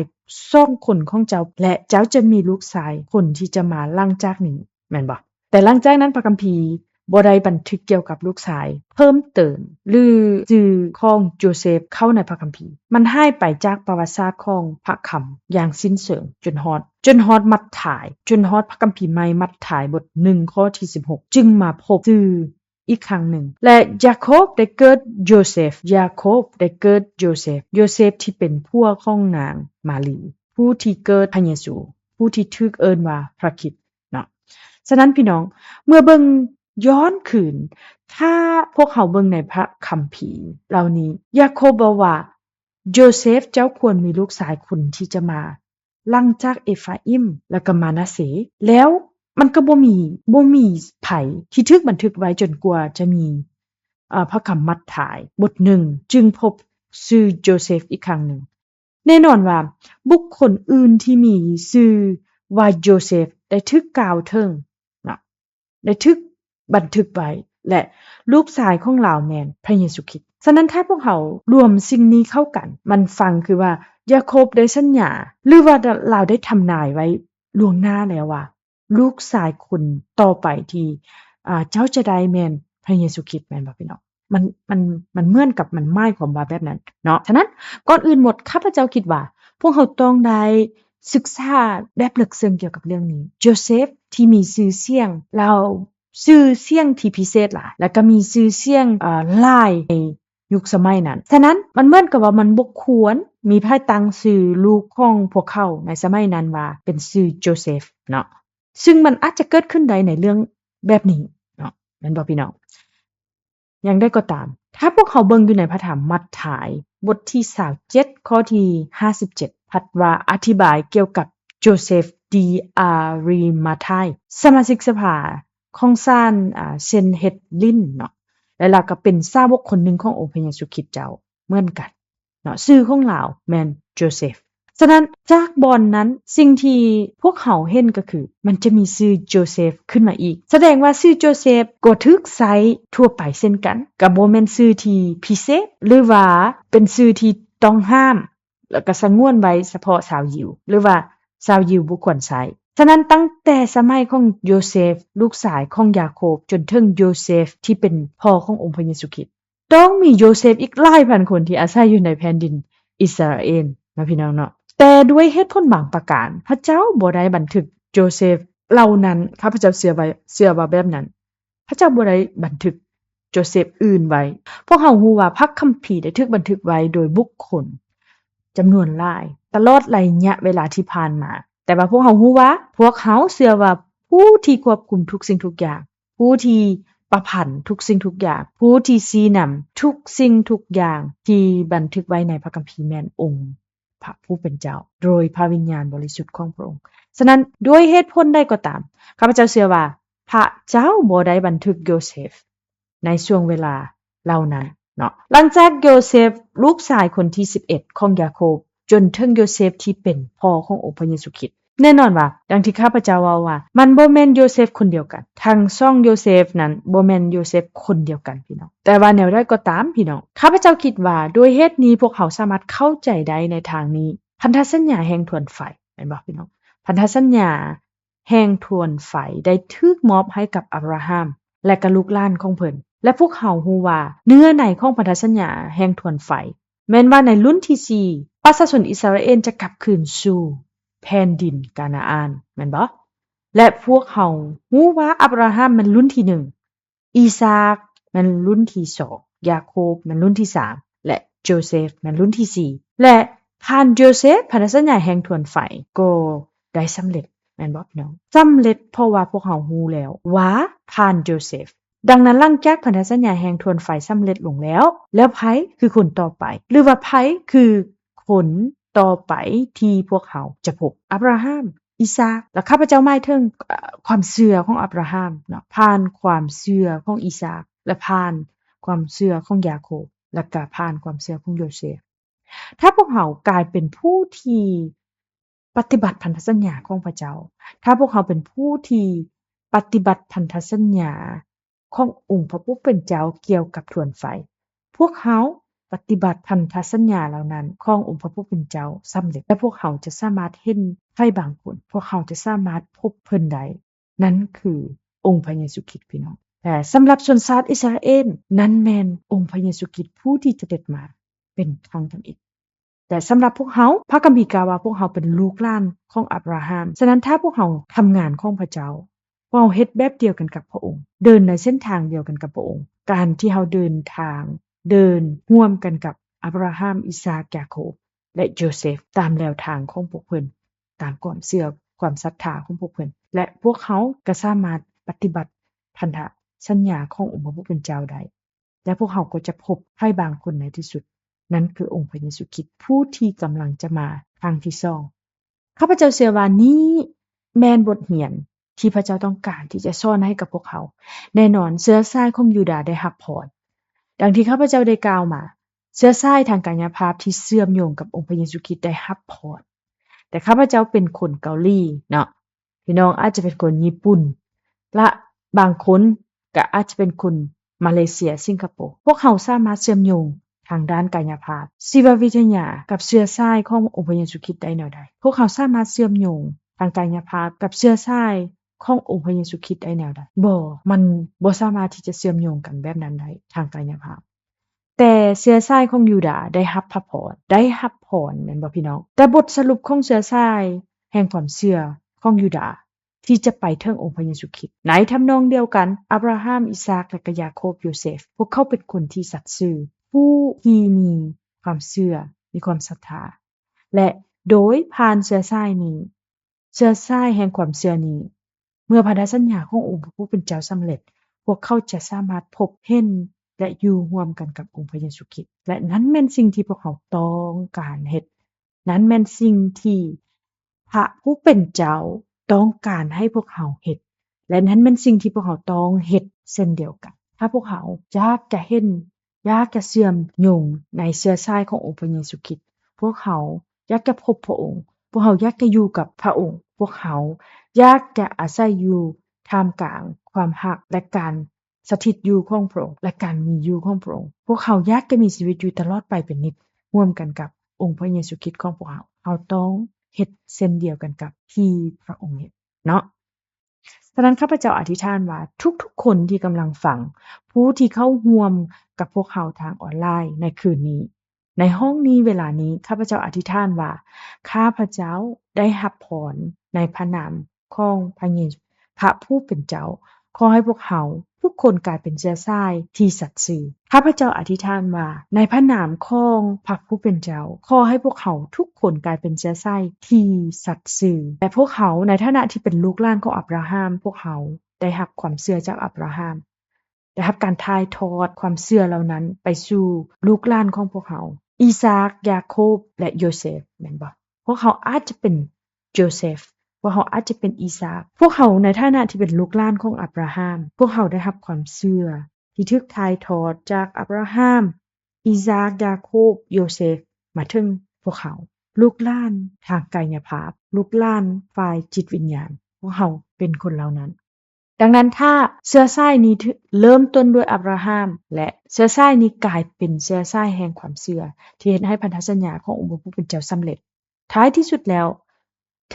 ສອງຄົນຂອງເຈົ້າ ແລະ ເຈົ້າຈະມີລູກຊາຍຄົນທີ່ຈະມາຫຼັງຈາກນີ້, ແມ່ນບໍ່? ແຕ່ຫຼັງຈາກນັ້ນພະຄຳພີບໍ່ໄດ້ບັນທຶກກ່ຽວກັບລູກຊາຍເພີ່ມເຕີມ ຫຼື ຊື່ຂອງໂຢເຊຟເຂົ້າໃນພະຄຳພີ. ມັນຫາຍໄປຈາກປະຫວັດສາດຂອງພະຄຳຢ່າງສິ້ນເຊີງ ຈົນຮອດ, ຈົນຮອດມັດທາຍ, ຈົນຮອດພະຄຳພີໃໝ່ມັດທາຍບົດໜຶ່ງ ຂໍ້ທີສິບຫົກ ຈຶ່ງມາພົບຊື່ ອີກຄັ້ງໜຶ່ງ ແລະ ຢາໂຄບໄດ້ເກີດໂຢເຊຟ, ຢາໂຄບໄດ້ເກີດໂຢເຊຟ, ໂຢເຊຟທີ່ເປັນຜົວຂອງນາງມາຣີ, ຜູ້ທີ່ເກີດພະເຢຊູ, ຜູ້ທີ່ຖືກເອີ້ນວ່າພະຄຣິດເນາະ. ສະນັ້ນ ພີ່ນ້ອງ, ເມື່ອເບິ່ງຍ້ອນຄືນ, ຖ້າພວກເຮົາເບິ່ງໃນພະຄຳພີເຫຼົ່ານີ້, ຢາໂຄບເວົ້າວ່າ ໂຢເຊຟເຈົ້າຄວນມີລູກຊາຍຄົນທີ່ຈະມາ ຫຼັງຈາກເອຟາອິມ ແລ້ວກໍມານາເຊ, ແລ້ວມັນກໍບໍ່ມີ, ບໍ່ມີໃຜທີ່ຖືກບັນທຶກໄວ້ຈົນກວ່າຈະມີ, ເອີ, ພະຄຳມັດທາຍບົດໜຶ່ງ ຈຶ່ງພົບຊື່ໂຢເຊຟອີກຄັ້ງໜຶ່ງ. ແນ່ນອນວ່າບຸກຄົນອື່ນທີ່ມີຊື່ວ່າໂຢເຊຟໄດ້ຖືກກ່າວເຖິງເນາະ, ໄດ້ຖືກບັນທຶກໄວ້ ແລະ ລູກຊາຍຂອງລາວແມ່ນພະເຢຊູຄຣິດ. ສະນັ້ນ ຖ້າພວກເຮົາລວມສິ່ງນີ້ເຂົ້າກັນ, ມັນຟັງຄືວ່າຢາໂຄບໄດ້ສັນຍາ ຫຼືວ່າລາວໄດ້ທຳນາຍໄວ້ລ່ວງໜ້າແລ້ວວ່າ ລູກຊາຍຄົນຕໍ່ໄປທີ່, ອາ, ເຈົ້າຈະໄດ້ແມ່ນພະເຢຊູຄຣິດ, ແມ່ນບໍ່ພີ່ນ້ອງ? ມັນ, ມັນ, ມັນເໝືອນກັບ, ມັນໝາຍຄວາມວ່າແບບນັ້ນເນາະ. ສະນັ້ນ ກ່ອນອື່ນໝົດ ຂ້າພະເຈົ້າຄິດວ່າພວກເຮົາຕ້ອງໄດ້ສຶກສາແບບເລິກເຊິ່ງກ່ຽວກັບເລື່ອງນີ້. ໂຢເຊຟທີ່ມີຊື່ສຽງ, ລາວຊື່ສຽງທີ່ພິເສດຫຼາຍ ແລ້ວກໍມີຊື່ສຽງ, ເອີ, ຫຼາຍໃນຍຸກສະໄໝນັ້ນ. ສະນັ້ນ ມັນເໝືອນກັບວ່າມັນບໍ່ຄວນມີໃຜຕັ້ງຊື່ລູກຂອງພວກເຂົາໃນສະໄໝນັ້ນວ່າເປັນຊື່ໂຈເຊຟເນາະ. ຊຶ່ງມັນອາດຈະເກີດຂຶ້ນໄດ້ໃນເລື່ອງແບບນີ້ເນາະ, ແມ່ນບໍ່ພີ່ນ້ອງ? ຢ່າງໃດກໍຕາມ, ຖ້າພວກເຮົາເບິ່ງຢູ່ໃນພະທຳມັດທາຍ ບົດທີຊາວເຈັດ ຂໍ້ທີຫ້າສິບເຈັດ ພັດວ່າອະທິບາຍກ່ຽວກັບໂຈເຊຟດີອາຣີມາທາຍ, ສະມາຊິກສະພາຂອງສານ, ອາ, ເຊນເຮັດລິນເນາະ, ແລະ ລາວກໍເປັນສາວົກຄົນໜຶ່ງຂອງອົງພະເຢຊູຄຣິດເຈົ້າເໝືອນກັນ. ເນາະ, ຊື່ຂອງລາວແມ່ນໂຈເຊຟ. ສະນັ້ນ ຈາກບ່ອນນັ້ນ ສິ່ງທີ່ພວກເຮົາເຫັນກໍຄື ມັນຈະມີຊື່ໂຈເຊຟຂຶ້ນມາອີກ. ສະແດງວ່າຊື່ໂຈເຊຟກໍຖືກໃຊ້ທົ່ວໄປເຊັ່ນກັນ, ກໍບໍ່ແມ່ນຊື່ທີ່ພິເສດ ຫຼືວ່າເປັນຊື່ທີ່ຕ້ອງຫ້າມ ແລ້ວກໍສະຫງວນໄວ້ສະເພາະຊາວຢິວ ຫຼືວ່າຊາວຢິວບໍ່ຄວນໃຊ້. ສະນັ້ນ ຕັ້ງແຕ່ສະໄໝຂອງໂຍເຊຟ ລູກຊາຍຂອງຢາໂຄບ ຈົນເຖິງໂຍເຊຟທີ່ເປັນພໍ່ຂອງອົງພະເຢຊູຄຣິດ, ຕ້ອງມີໂຍເຊຟອີກຫຼາຍພັນຄົນທີ່ອາໄສຢູ່ໃນແຜ່ນດິນ ອິດສະຣາເອນເນາະ ພີ່ນ້ອງເນາະ. ແຕ່ດ້ວຍເຫດຜົນບາງປະການ ພະເຈົ້າບໍ່ໄດ້ບັນທຶກໂຈເຊຟເຫຼົ່ານັ້ນ. ຂ້າພະເຈົ້າເຊື່ອວ່າ ເຊື່ອວ່າແບບນັ້ນ. ພະເຈົ້າບໍ່ໄດ້ບັນທຶກໂຈເຊຟອື່ນໄວ້. ພວກເຮົາຮູ້ວ່າພະຄຳພີໄດ້ຖືກບັນທຶກໄວ້ໂດຍບຸກຄົນຈຳນວນຫຼາຍຕະຫຼອດໄລຍະເວລາທີ່ຜ່ານມາ. ແຕ່ວ່າພວກເຮົາຮູ້ວ່າ ພວກເຮົາເຊື່ອວ່າຜູ້ທີ່ຄວບຄຸມທຸກສິ່ງທຸກຢ່າງ, ຜູ້ທີ່ປະພັນທຸກສິ່ງທຸກຢ່າງ, ຜູ້ທີ່ຊີ້ນຳທຸກສິ່ງທຸກຢ່າງທີ່ບັນທຶກໄວ້ໃນພະຄຳພີແມ່ນອົງ ພະຜູ້ເປັນເຈົ້າ ໂດຍພະວິນຍານບໍລິສຸດຂອງພະອົງ. ສະນັ້ນ ດ້ວຍເຫດຜົນໃດກໍຕາມ, ຂ້າພະເຈົ້າເຊື່ອວ່າພະເຈົ້າບໍ່ໄດ້ບັນທຶກໂຢເຊຟໃນຊ່ວງເວລາເຫຼົ່ານັ້ນເນາະ. ຫຼັງຈາກໂຢເຊຟ ລູກຊາຍຄົນທີສິບເອັດຂອງຢາໂຄບ ຈົນເຖິງໂຢເຊຟທີ່ເປັນພໍ່ຂອງອົງພະເຢຊູຄຣິດ. ແນ່ນອນວ່າ ດັ່ງທີ່ຂ້າພະເຈົ້າເວົ້າວ່າ ມັນບໍ່ແມ່ນໂຢເຊຟຄົນດຽວກັນ. ທັງສອງໂຢເຊຟນັ້ນບໍ່ແມ່ນໂຢເຊຟຄົນດຽວກັນ ພີ່ນ້ອງ. ແຕ່ວ່າແນວໃດກໍຕາມ ພີ່ນ້ອງ, ຂ້າພະເຈົ້າຄິດວ່າດ້ວຍເຫດນີ້ ພວກເຮົາສາມາດເຂົ້າໃຈໄດ້ໃນທາງນີ້. ພັນທະສັນຍາແຫ່ງທວນໄຟ ແມ່ນບໍ່ ພີ່ນ້ອງ? ພັນທະສັນຍາແຫ່ງທວນໄຟໄດ້ຖືກມອບໃຫ້ກັບອາບຣາຮາມ ແລະ ກະລູກຫຼານຂອງເພິ່ນ. ແລະ ພວກເຮົາຮູ້ວ່າເນື້ອໃນຂອງພັນທະສັນຍາແຫ່ງທວນໄຟ ແມ່ນວ່າໃນລຸ້ນທີສີ່ ປະຊາຊົນອິດສະຣາເອນຈະກັບຄືນສູ່ແຜ່ນດິນການາອານ ແມ່ນບໍ່? ແລະ ພວກເຮົາຮູ້ວ່າອາບຣາຮາມແມ່ນລຸ້ນທີໜຶ່ງ, ອີສາກແມ່ນລຸ້ນທີສອງ, ຢາໂຄບແມ່ນລຸ້ນທີສາມ ແລະ ໂຈເຊຟແມ່ນລຸ້ນທີສີ່. ແລະ ຜ່ານໂຈເຊຟ ພັນທະສັນຍາແຫ່ງທວນໄຟກໍໄດ້ສຳເລັດ ແມ່ນບໍ່ ພີ່ນ້ອງ? ສຳເລັດ ເພາະວ່າພວກເຮົາຮູ້ແລ້ວວ່າຜ່ານໂຈເຊຟ. ດັ່ງນັ້ນ ຫຼັງຈາກພັນທະສັນຍາແຫ່ງທວນໄຟສຳເລັດລົງແລ້ວ, ແລ້ວໃຜຄືຄົນຕໍ່ໄປ ຫຼືວ່າໃຜຄືຄົນຕໍ່ໄປທີ່ພວກເຮົາຈະພົບ? ອາບຣາຮາມ, ອີສາກ, ແລະ ຂ້າພະເຈົ້າໝາຍເຖິງ ເອີ ຄວາມເຊື່ອຂອງອາບຣາຮາມເນາະ, ຜ່ານຄວາມເຊື່ອຂອງອີສາກ ແລະ ຜ່ານຄວາມເຊື່ອຂອງຢາໂຄບ ແລະ ກະຜ່ານຄວາມເຊື່ອຂອງໂຢເຊຟ. ຖ້າພວກເຮົາກາຍເປັນຜູ້ທີ່ ປະຕິບັດພັນທະສັນຍາຂອງພະເຈົ້າ, ຖ້າພວກເຮົາເປັນຜູ້ທີ່ປະຕິບັດພັນທະສັນຍາຂອງອົງພະຜູ້ເປັນເຈົ້າກ່ຽວກັບທວນໄຟ, ພວກເຮົາປະຕິບັດພັນທະສັນຍາເຫຼົ່ານັ້ນຂອງອົງພະຜູ້ເປັນເຈົ້າສຳເລັດ, ແລະ ພວກເຮົາຈະສາມາດເຫັນໃຜບາງຄົນ, ພວກເຮົາຈະສາມາດພົບເພິ່ນໄດ້, ນັ້ນຄືອົງພະເຢຊູຄຣິດ, ພີ່ນ້ອງ. ແລະ ສຳລັບຊົນຊາດອິດສະຣາເອນ, ນັ້ນແມ່ນອົງພະເຢຊູຄຣິດຜູ້ທີ່ຈະເດັດມາເປັນຄັ້ງທຳອິດ. ແລະ ສຳລັບພວກເຮົາ, ພະຄຳພີກ່າວວ່າພວກເຮົາເປັນລູກຫຼານຂອງອາບຣາຮາມ. ສະນັ້ນ ຖ້າພວກເຮົາທຳງານຂອງພະເຈົ້າ, ພວກເຮົາເຮັດແບບດຽວກັນກັບພະອົງ, ເດີນໃນເສັ້ນທາງດຽວກັນກັບພະອົງ, ການທີ່ເຮົາເດີນທາງ, ເດີນຮ່ວມກັນກັບອາບຣາຮາມ, ອີສາກ, ຢາໂຄບ ແລະ ໂຢເຊຟ, ຕາມແນວທາງຂອງພວກເພິ່ນ, ຕາມຄວາມເຊື່ອ, ຄວາມສັດທາຂອງພວກເພິ່ນ, ແລະ ພວກເຮົາກໍສາມາດປະຕິບັດພັນທະສັນຍາຂອງອົງພະຜູ້ເປັນເຈົ້າໄດ້. ແລະ ພວກເຮົາກໍຈະພົບໃຜບາງຄົນໃນທີ່ສຸດ, ນັ້ນຄືອົງພະເຢຊູຄຣິດຜູ້ທີ່ກຳລັງຈະມາຄັ້ງທີສອງ. ຂ້າພະເຈົ້າເຊື່ອວ່ານີ້ແມ່ນບົດຮຽນທີ່ພະເຈົ້າຕ້ອງການທີ່ຈະສອນໃຫ້ກັບພວກເຮົາ. ແນ່ນອນ, ເຊື້ອສາຍຂອງຢູດາໄດ້ຮັບພອນ. ດັ່ງທີ່ຂ້າພະເຈົ້າໄດ້ກ່າວມາ, ເຊື້ອສາຍທາງກາຍະພາບທີ່ເຊື່ອມໂຍງກັບອົງພະເຢຊູຄຣິດໄດ້ຮັບພອນ. ແຕ່ຂ້າພະເຈົ້າເປັນຄົນເກົາຫຼີເນາະ, ພີ່ນ້ອງອາດຈະເປັນຄົນຍີ່ປຸ່ນ ແລະ ບາງຄົນກໍອາດຈະເປັນຄົນມາເລເຊຍ, ສິງກະໂປ. ພວກເຮົາສາມາດເຊື່ອມໂຍງທາງດ້ານກາຍະພາບ, ຊີວະວິທະຍາ ກັບເຊື້ອສາຍຂອງອົງພະເຢຊູຄຣິດໄດ້ແນວໃດ? ພວກເຮົາສາມາດເຊື່ອມໂຍງທາງກາຍະພາບກັບເຊື້ອສາຍຂອງອົງພະເຢຊູຄຣິດໄດ້ແນວໃດ? ບໍ່, ມັນບໍ່ສາມາດທີ່ຈະເຊື່ອມໂຍງກັນແບບນັ້ນໄດ້ທາງກາຍະພາບ. ແຕ່ເຊື້ອສາຍຂອງຢູດາໄດ້ຮັບພະພອນ, ໄດ້ຮັບພອນ, ແມ່ນບໍ່ ພີ່ນ້ອງ? ແຕ່ບົດສະຫຼຸບຂອງເຊື້ອສາຍແຫ່ງຄວາມເຊື່ອຂອງຢູດາ ທີ່ຈະໄປເຖິງອົງພະເຢຊູຄຣິດ. ໃນທຳນອງດຽວກັນ, ອາບຣາຮາມ, ອີສາກ ແລະ ກະຢາໂຄບ, ໂຢເຊຟ, ພວກເຂົາເປັນຄົນທີ່ສັດຊື່, ຜູ້ທີ່ມີຄວາມເຊື່ອ, ມີຄວາມສັດທາ ແລະ ໂດຍຜ່ານເຊື້ອສາຍນີ້, ເຊື້ອສາຍແຫ່ງຄວາມເຊື່ອນີ້, ເມື່ອພັນທະສັນຍາຂອງອົງພະຜູ້ເປັນເຈົ້າສຳເລັດ, ພວກເຂົາຈະສາມາດພົບເຫັນ ແລະ ຢູ່ຮ່ວມກັນກັບອົງພະເຢຊູຄຣິດ. ແລະ ນັ້ນແມ່ນສິ່ງທີ່ພວກເຮົາຕ້ອງການເຮັດ. ນັ້ນແມ່ນສິ່ງທີ່ພະຜູ້ເປັນເຈົ້າຕ້ອງການໃຫ້ພວກເຮົາເຮັດ ແລະ ນັ້ນແມ່ນສິ່ງທີ່ພວກເຮົາຕ້ອງເຮັດເຊັ່ນດຽວກັນ. ຖ້າພວກເຮົາຢາກຈະເຫັນ, ຢາກຈະເຊື່ອມໂຍງໃນເຊື້ອສາຍຂອງອົງພະເຢຊູຄຣິດ, ພວກເຮົາຢາກຈະພົບພະອົງ, ພວກເຮົາຢາກຈະຢູ່ກັບພະອົງ, ພວກເຮົາຢາກຈະອາໄສຢູ່ທ່າມກາງຄວາມຮັກ ແລະ ການ ສະຖິດຢູ່ຂອງພະອົງ ແລະ ການມີຢູ່ຂອງພະອົງ. ພວກເຮົາຢາກຈະມີຊີວິດຢູ່ຕະຫຼອດໄປເປັນນິດ ຮ່ວມກັນກັບອົງພະເຢຊູຄຣິດຂອງພວກເຮົາ. ເຮົາຕ້ອງເຮັດເຊັ່ນດຽວກັນກັບທີ່ພະອົງເຮັດເນາະ. ສະນັ້ນ ຂ້າພະເຈົ້າອະທິຖານວ່າ ທຸກໆຄົນທີ່ກຳລັງຟັງ, ຜູ້ທີ່ເຂົ້າຮ່ວມກັບພວກເຮົາທາງອອນລາຍໃນຄືນນີ້, ໃນຫ້ອງນີ້ເວລານີ້ ຂ້າພະເຈົ້າອະທິຖານວ່າ ຂ້າພະເຈົ້າໄດ້ຮັບພອນໃນພະນາມຂອງພະເຢ ພະຜູ້ເປັນເຈົ້າ, ຂໍໃຫ້ພວກເຮົາທຸກຄົນກາຍເປັນເຊື້ອສາຍທີ່ສັດຊື່. ຂ້າພະເຈົ້າອະທິຖານວ່າ ໃນພະນາມຂອງພະຜູ້ເປັນເຈົ້າ, ຂໍໃຫ້ພວກເຮົາທຸກຄົນກາຍເປັນເຊື້ອສາຍທີ່ສັດຊື່. ແລະ ພວກເຮົາໃນຖານະທີ່ເປັນລູກຫຼານຂອງອັບຣາຮາມ, ພວກເຮົາໄດ້ຮັບຄວາມເຊື່ອຈາກອັບຣາຮາມ, ໄດ້ຮັບການຖ່າຍທອດຄວາມເຊື່ອເຫຼົ່ານັ້ນໄປສູ່ລູກຫຼານຂອງພວກເຮົາ, ອີສາກ, ຢາໂຄບ ແລະ ໂຍເຊຟ, ແມ່ນບໍ່? ພວກເຮົາອາດຈະເປັນໂຈເຊຟ, ພວກເຮົາອາດຈະເປັນອີສາກ. ພວກເຮົາໃນຖານະທີ່ເປັນລູກຫຼານຂອງອັບຣາຮາມ, ພວກເຮົາໄດ້ຮັບຄວາມເຊື່ອທີ່ຖືກຖ່າຍທອດຈາກອັບຣາຮາມ, ອີສາກ, ຢາໂຄບ, ໂຍເຊຟ ມາເຖິງພວກເຮົາ, ລູກຫຼານທາງກາຍະພາບ, ລູກຫຼານຝ່າຍຈິດວິນຍານ, ພວກເຮົາເປັນຄົນເຫຼົ່ານັ້ນ. ດັ່ງນັ້ນ ຖ້າເຊື້ອສາຍນີ້ເລີ່ມຕົ້ນດ້ວຍອັບຣາຮາມ ແລະ ເຊື້ອສາຍນີ້ກາຍເປັນເຊື້ອສາຍແຫ່ງຄວາມເຊື່ອ ທີ່ເຮັດໃຫ້ພັນທະສັນຍາຂອງອົງພະຜູ້ເປັນເຈົ້າສຳເລັດ, ທ້າຍທີ່ສຸດແລ້ວ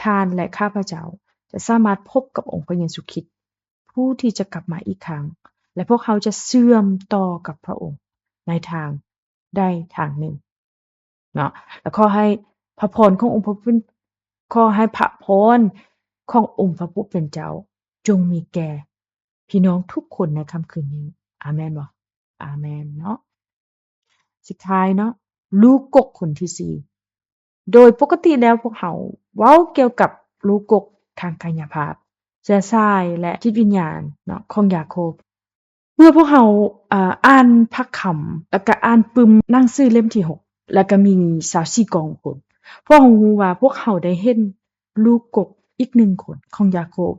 ທ່ານ ແລະ ຂ້າພະເຈົ້າຈະສາມາດພົບກັບອົງພະເຢຊູຄຣິດ ຜູ້ທີ່ຈະກັບມາອີກຄັ້ງ ແລະ ພວກເຮົາຈະເຊື່ອມຕໍ່ກັບພະອົງໃນທາງໃດທາງໜຶ່ງເນາະ. ແລະ ຂໍໃຫ້ພະພອນຂອງອົງພະຜູ້ ຂໍໃຫ້ພະພອນຂອງອົງພະຜູ້ເປັນເຈົ້າ ຈົ່ງມີແກ່ພີ່ນ້ອງທຸກຄົນໃນຄ່ຳຄືນນີ້. ອາແມນບໍ່? ອາແມນເນາະ. ສຸດທ້າຍເນາະ, ລູກກົກຄົນທີສີ່. ໂດຍປົກກະຕິແລ້ວພວກເຮົາເວົ້າກ່ຽວກັບລູກກົກທາງກາຍະພາບ, ເຊື້ອສາຍ ແລະ ຈິດວິນຍານເນາະ ຂອງຢາໂຄບ. ເມື່ອພວກເຮົາ ອ່າ ອ່ານພະຄຳ ແລ້ວກະອ່ານປຶ້ມໜັງສືເຫຼັ້ມທີຫົກ ແລ້ວກະມີຊາວສີ່ກອງຄົນ, ພວກເຮົາຮູ້ວ່າພວກເຮົາໄດ້ເຫັນລູກກົກອີກໜຶ່ງຄົນຂອງຢາໂຄບ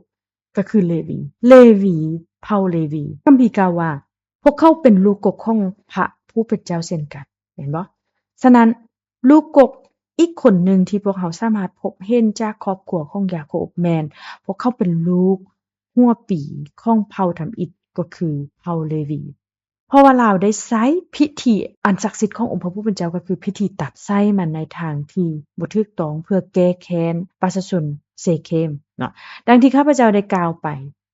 ກໍຄືເລວີ, ເລວີ, ເຜົ່າເລວີ. ຄຳພີກ່າວວ່າ ພວກເຂົາເປັນລູກກົກຂອງພະຜູ້ເປັນເຈົ້າເຊັ່ນກັນ, ແມ່ນບໍ່? ສະນັ້ນ ລູກກົກອີກຄົນໜຶ່ງທີ່ພວກເຮົາສາມາດພົບເຫັນຈາກຄອບຄົວຂອງຢາໂຄບ ແມ່ນພວກເຂົາເປັນລູກຫົວປີຂອງເຜົ່າທຳອິດ ກໍຄືເຜົ່າເລວີ. ເພາະວ່າລາວໄດ້ໃຊ້ພິທີອັນສັກສິດຂອງອົງພະຜູ້ເປັນເຈົ້າ ກໍຄືພິທີຕັດໄສ້ມັນໃນທາງທີ່ບໍ່ຖືກຕ້ອງ ເພື່ອແກ້ແຄ້ນປະຊາຊົນເຊເຄມເນາະ. ດັ່ງທີ່ຂ້າພະເຈົ້າໄດ້ກ່າວໄປ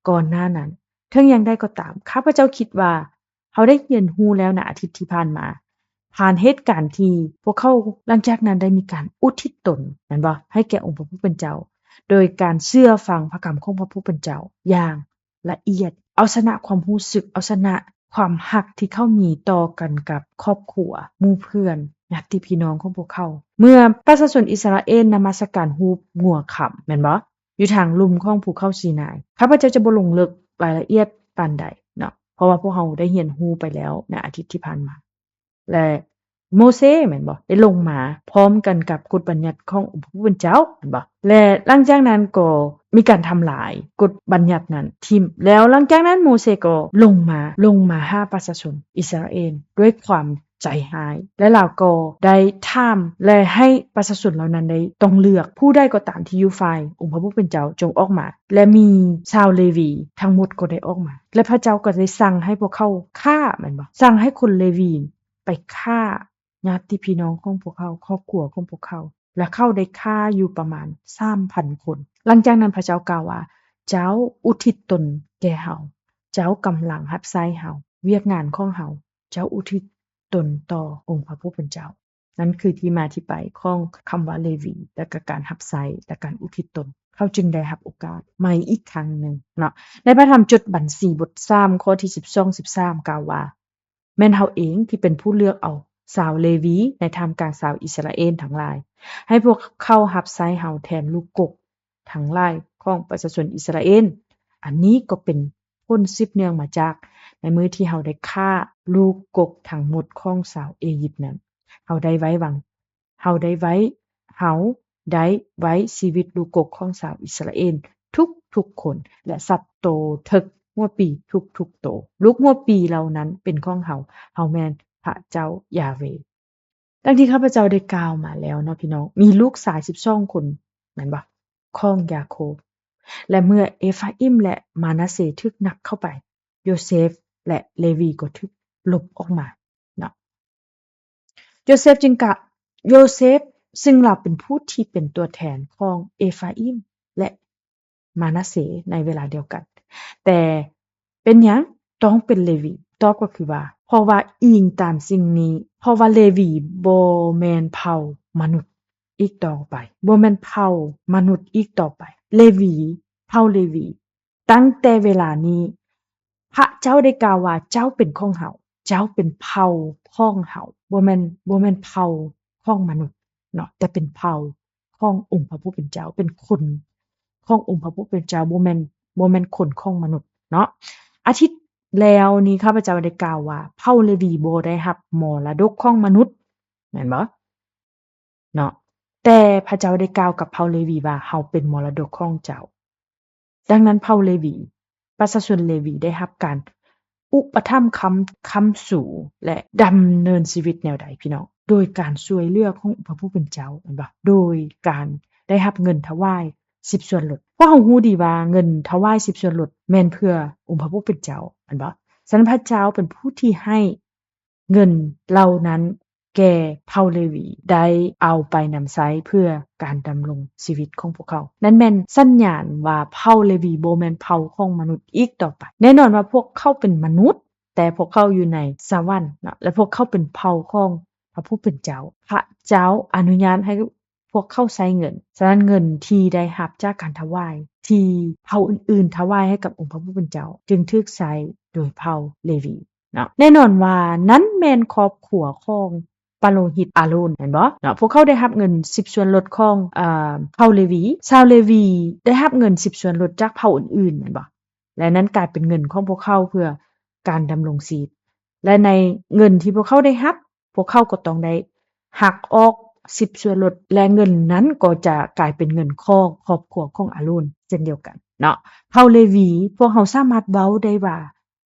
ກ່ອນໜ້ານັ້ນ, ເຖິງຢ່າງໃດກໍຕາມ, ຂ້າພະເຈົ້າຄິດວ່າເຮົາໄດ້ຮຽນຮູ້ແລ້ວໃນອາທິດທີ່ຜ່ານມາ, ຜ່ານເຫດການທີ່ພວກເຂົາ ຫຼັງຈາກນັ້ນໄດ້ມີການອຸທິດຕົນ, ແມ່ນບໍ່, ໃຫ້ແກ່ອົງພະຜູ້ເປັນເຈົ້າ, ໂດຍການເຊື່ອຟັງພະຄຳຂອງພະຜູ້ເປັນເຈົ້າຢ່າງ ລະອຽດ, ເອົາຊະນະຄວາມຮູ້ສຶກ, ເອົາຊະນະຄວາມຮັກທີ່ເຂົາມີຕໍ່ກັນກັບຄອບຄົວ, ໝູ່ເພື່ອນ, ຍາດຕິພີ່ນ້ອງຂອງພວກເຂົາ. ເມື່ອປະຊາຊົນອິດສະຣາເອນນະມັດສະການຮູບງົວຄຳ, ແມ່ນບໍ່? ຢູ່ທາງລຸ່ມຂອງພູເຂົາຊີນາຍ. ຂ້າພະເຈົ້າຈະບໍ່ລົງເລິກລາຍລະອຽດປານໃດເນາະ, ເພາະວ່າພວກເຮົາໄດ້ຮຽນຮູ້ໄປແລ້ວໃນອາທິດທີ່ຜ່ານມາ. ແລະ ໂມເຊ ແມ່ນບໍ່ ໄດ້ລົງມາພ້ອມກັນກັບກົດບັນຍັດຂອງອົງພະຜູ້ເປັນເຈົ້າ ແມ່ນບໍ່ ແລະ ຫຼັງຈາກນັ້ນກໍມີການທຳລາຍກົດບັນຍັດນັ້ນຖິ້ມ ແລ້ວຫຼັງຈາກນັ້ນໂມເຊກໍລົງມາ ລົງມາຫາປະຊາຊົນອິດສະຣາເອນດ້ວຍຄວາມໃຈຮ້າຍ ແລະ ລາວກໍໄດ້ຖາມ ແລະ ໃຫ້ປະຊາຊົນເຫຼົ່ານັ້ນໄດ້ຕ້ອງເລືອກຜູ້ໃດກໍຕາມທີ່ຢູ່ຝ່າຍອົງພະຜູ້ເປັນເຈົ້າຈົ່ງອອກມາ ແລະ ມີຊາວເລວີທັງໝົດກໍໄດ້ອອກມາ ແລະ ພະເຈົ້າກໍໄດ້ສັ່ງໃຫ້ພວກເຂົາຂ້າ ແມ່ນບໍ່ ສັ່ງໃຫ້ຄົນເລວີໄປຂ້າ ຍາດຕິພີ່ນ້ອງຂອງພວກເຂົາ, ຄອບຄົວຂອງພວກເຂົາ, ແລະ ເຂົາໄດ້ຂ້າຢູ່ປະມານສາມພັນຄົນ. ຫຼັງຈາກນັ້ນພະເຈົ້າກ່າວວ່າ, ເຈົ້າອຸທິດຕົນແກ່ເຮົາ, ເຈົ້າກຳລັງຮັບໃຊ້ເຮົາ, ວຽກງານຂອງເຮົາ, ເຈົ້າອຸທິດຕົນຕໍ່ອົງພະຜູ້ເປັນເຈົ້າ. ນັ້ນຄືທີ່ມາທີ່ໄປຂອງຄຳວ່າເລວີ ແລະ ກະການຮັບໃຊ້ ແລະ ການອຸທິດຕົນ. ເຂົາຈຶ່ງໄດ້ຮັບໂອກາດໃໝ່ອີກຄັ້ງໜຶ່ງເນາະ. ໃນພະທຳຈົດບັນຊີບົດສາມ ຂໍ້ທີສິບສອງ ສິບສາມ ກ່າວວ່າ, ແມ່ນເຮົາເອງທີ່ເປັນຜູ້ເລືອກເອົາຊາວເລວີໃນທ່າມກາງຊາວອິດສະຣາເອນທັງຫຼາຍ, ໃຫ້ພວກເຂົາຮັບໃຊ້ເຮົາແທນລູກກົກທັງຫຼາຍຂອງປະຊາຊົນອິດສະຣາເອນ. ອັນນີ້ກໍເປັນຜົນສືບເນື່ອງມາຈາກໃນມື້ທີ່ເຮົາໄດ້ຂ້າລູກກົກທັງໝົດຂອງຊາວເອຢິບນັ້ນ. ເຮົາໄດ້ໄວ້ວາງ ເຮົາໄດ້ໄວ້ ເຮົາໄດ້ໄວ້ຊີວິດລູກກົກຂອງຊາວອິດສະຣາເອນທຸກໆຄົນ ແລະ ສັດໂຕເຖິກຫົວປີທຸກໆໂຕ. ລູກຫົວປີເຫຼົ່ານັ້ນເປັນຂອງເຮົາ. ເຮົາແມ່ນພະເຈົ້າຢາເວ. ດັ່ງທີ່ຂ້າພະເຈົ້າໄດ້ກ່າວມາແລ້ວເນາະ ພີ່ນ້ອງ, ມີລູກຊາຍສິບສອງຄົນ ແມ່ນບໍ່ ຂອງຢາໂຄບ. ແລະ ເມື່ອເອຟາອິມ ແລະ ມານາເຊຖືກນັບເຂົ້າໄປ, ໂຍເຊຟ ແລະ ເລວີກໍຖືກລົບອອກມາເນາະ. ໂຍເຊຟຈຶ່ງກະ ໂຍເຊຟ ຊຶ່ງລາວເປັນຜູ້ທີ່ເປັນຕົວແທນຂອງເອຟາອິມ ແລະ ມານາເຊໃນເວລາດຽວກັນ. ແຕ່ເປັນຫຍັງຕ້ອງເປັນເລວີ? ຕອບກໍຄືວ່າ ເພາະວ່າອີງຕາມສິ່ງນີ້, ເພາະວ່າເລວີບໍ່ແມ່ນເຜົ່າມະນຸດອີກຕໍ່ໄປ, ບໍ່ແມ່ນເຜົ່າມະນຸດອີກຕໍ່ໄປ. ເລວີ, ເຜົ່າເລວີ, ຕັ້ງແຕ່ເວລານີ້ ພະເຈົ້າໄດ້ກ່າວວ່າ ເຈົ້າເປັນຂອງເຮົາ, ເຈົ້າເປັນເຜົ່າຂອງເຮົາ, ບໍ່ແມ່ນ, ບໍ່ແມ່ນເຜົ່າຂອງມະນຸດເນາະ, ແຕ່ເປັນເຜົ່າຂອງອົງພະຜູ້ເປັນເຈົ້າ, ເປັນຄົນຂອງອົງພະຜູ້ເປັນເຈົ້າ, ບໍ່ແມ່ນ, ບໍ່ແມ່ນຄົນຂອງມະນຸດເນາະ. ອາທິດແລ້ວນີ້ ຂ້າພະເຈົ້າໄດ້ກ່າວວ່າ ເຜົ່າເລວີບໍ່ໄດ້ຮັບມໍລະດົກຂອງມະນຸດ, ແມ່ນບໍ່? ເນາະ, ແຕ່ພະເຈົ້າໄດ້ກ່າວກັບເຜົ່າເລວີວ່າ ເຮົາເປັນມໍລະດົກຂອງເຈົ້າ. ດັ່ງນັ້ນເຜົ່າເລວີ, ປະຊາຊົນເລວີໄດ້ຮັບການອຸປະຖຳຄ້ຳ, ຄ້ຳຊູ ແລະ ດຳເນີນຊີວິດແນວໃດ ພີ່ນ້ອງ? ໂດຍການຊ່ວຍເຫຼືອຂອງອົງພະຜູ້ເປັນເຈົ້າ, ແມ່ນບໍ່? ໂດຍການໄດ້ຮັບເງິນຖວາຍສິບສ່ວນລົດ. ພວກເຮົາຮູ້ດີວ່າເງິນຖວາຍສິບສ່ວນລົດແມ່ນເພື່ອອົງພະຜູ້ເປັນເຈົ້າ, ແມ່ນບໍ່? ສະນັ້ນພະເຈົ້າເປັນຜູ້ທີ່ໃຫ້ ເງິນເຫຼົ່ານັ້ນແກ່ເຜົ່າເລວີ ໄດ້ເອົາໄປນຳໃຊ້ເພື່ອການດຳລົງຊີວິດຂອງພວກເຂົາ. ນັ້ນແມ່ນສັນຍານວ່າເຜົ່າເລວີບໍ່ແມ່ນເຜົ່າຂອງມະນຸດອີກຕໍ່ໄປ. ແນ່ນອນວ່າພວກເຂົາເປັນມະນຸດ, ແຕ່ພວກເຂົາຢູ່ໃນສະຫວັນເນາະ, ແລະ ພວກເຂົາເປັນເຜົ່າຂອງພະຜູ້ເປັນເຈົ້າ. ພະເຈົ້າອະນຸຍາດໃຫ້ ພວກເຂົາໃຊ້ເງິນ. ສະນັ້ນເງິນທີ່ໄດ້ຮັບຈາກການຖວາຍທີ່ເຜົ່າອື່ນໆຖວາຍໃຫ້ກັບອົງພະຜູ້ເປັນເຈົ້າ ຈຶ່ງຖືກໃຊ້ໂດຍເຜົ່າເລວີເນາະ. ແນ່ນອນວ່ານັ້ນແມ່ນຄອບຄົວຂອງປະໂລຫິດອາໂລນ ແມ່ນບໍ່ເນາະ? ພວກເຂົາໄດ້ຮັບເງິນສິບສ່ວນລົດຂອງ ເອີ ເຜົ່າເລວີ. ຊາວເລວີໄດ້ຮັບເງິນສິບສ່ວນລົດຈາກເຜົ່າອື່ນໆ ແມ່ນບໍ່? ແລະ ນັ້ນກາຍເປັນເງິນຂອງພວກເຂົາເພື່ອການດຳລົງຊີບ. ແລະ ໃນເງິນທີ່ພວກເຂົາໄດ້ຮັບ ພວກເຂົາກໍຕ້ອງໄດ້ຫັກອອກສິບສ່ວນລົດ ແລະ ເງິນນັ້ນກໍຈະກາຍເປັນເງິນຂອງຄອບຄົວຂອງອາໂລນເຊັ່ນດຽວກັນເນາະ. ເຜົ່າເລວີ, ພວກເຮົາສາມາດເວົ້າໄດ້ວ່າ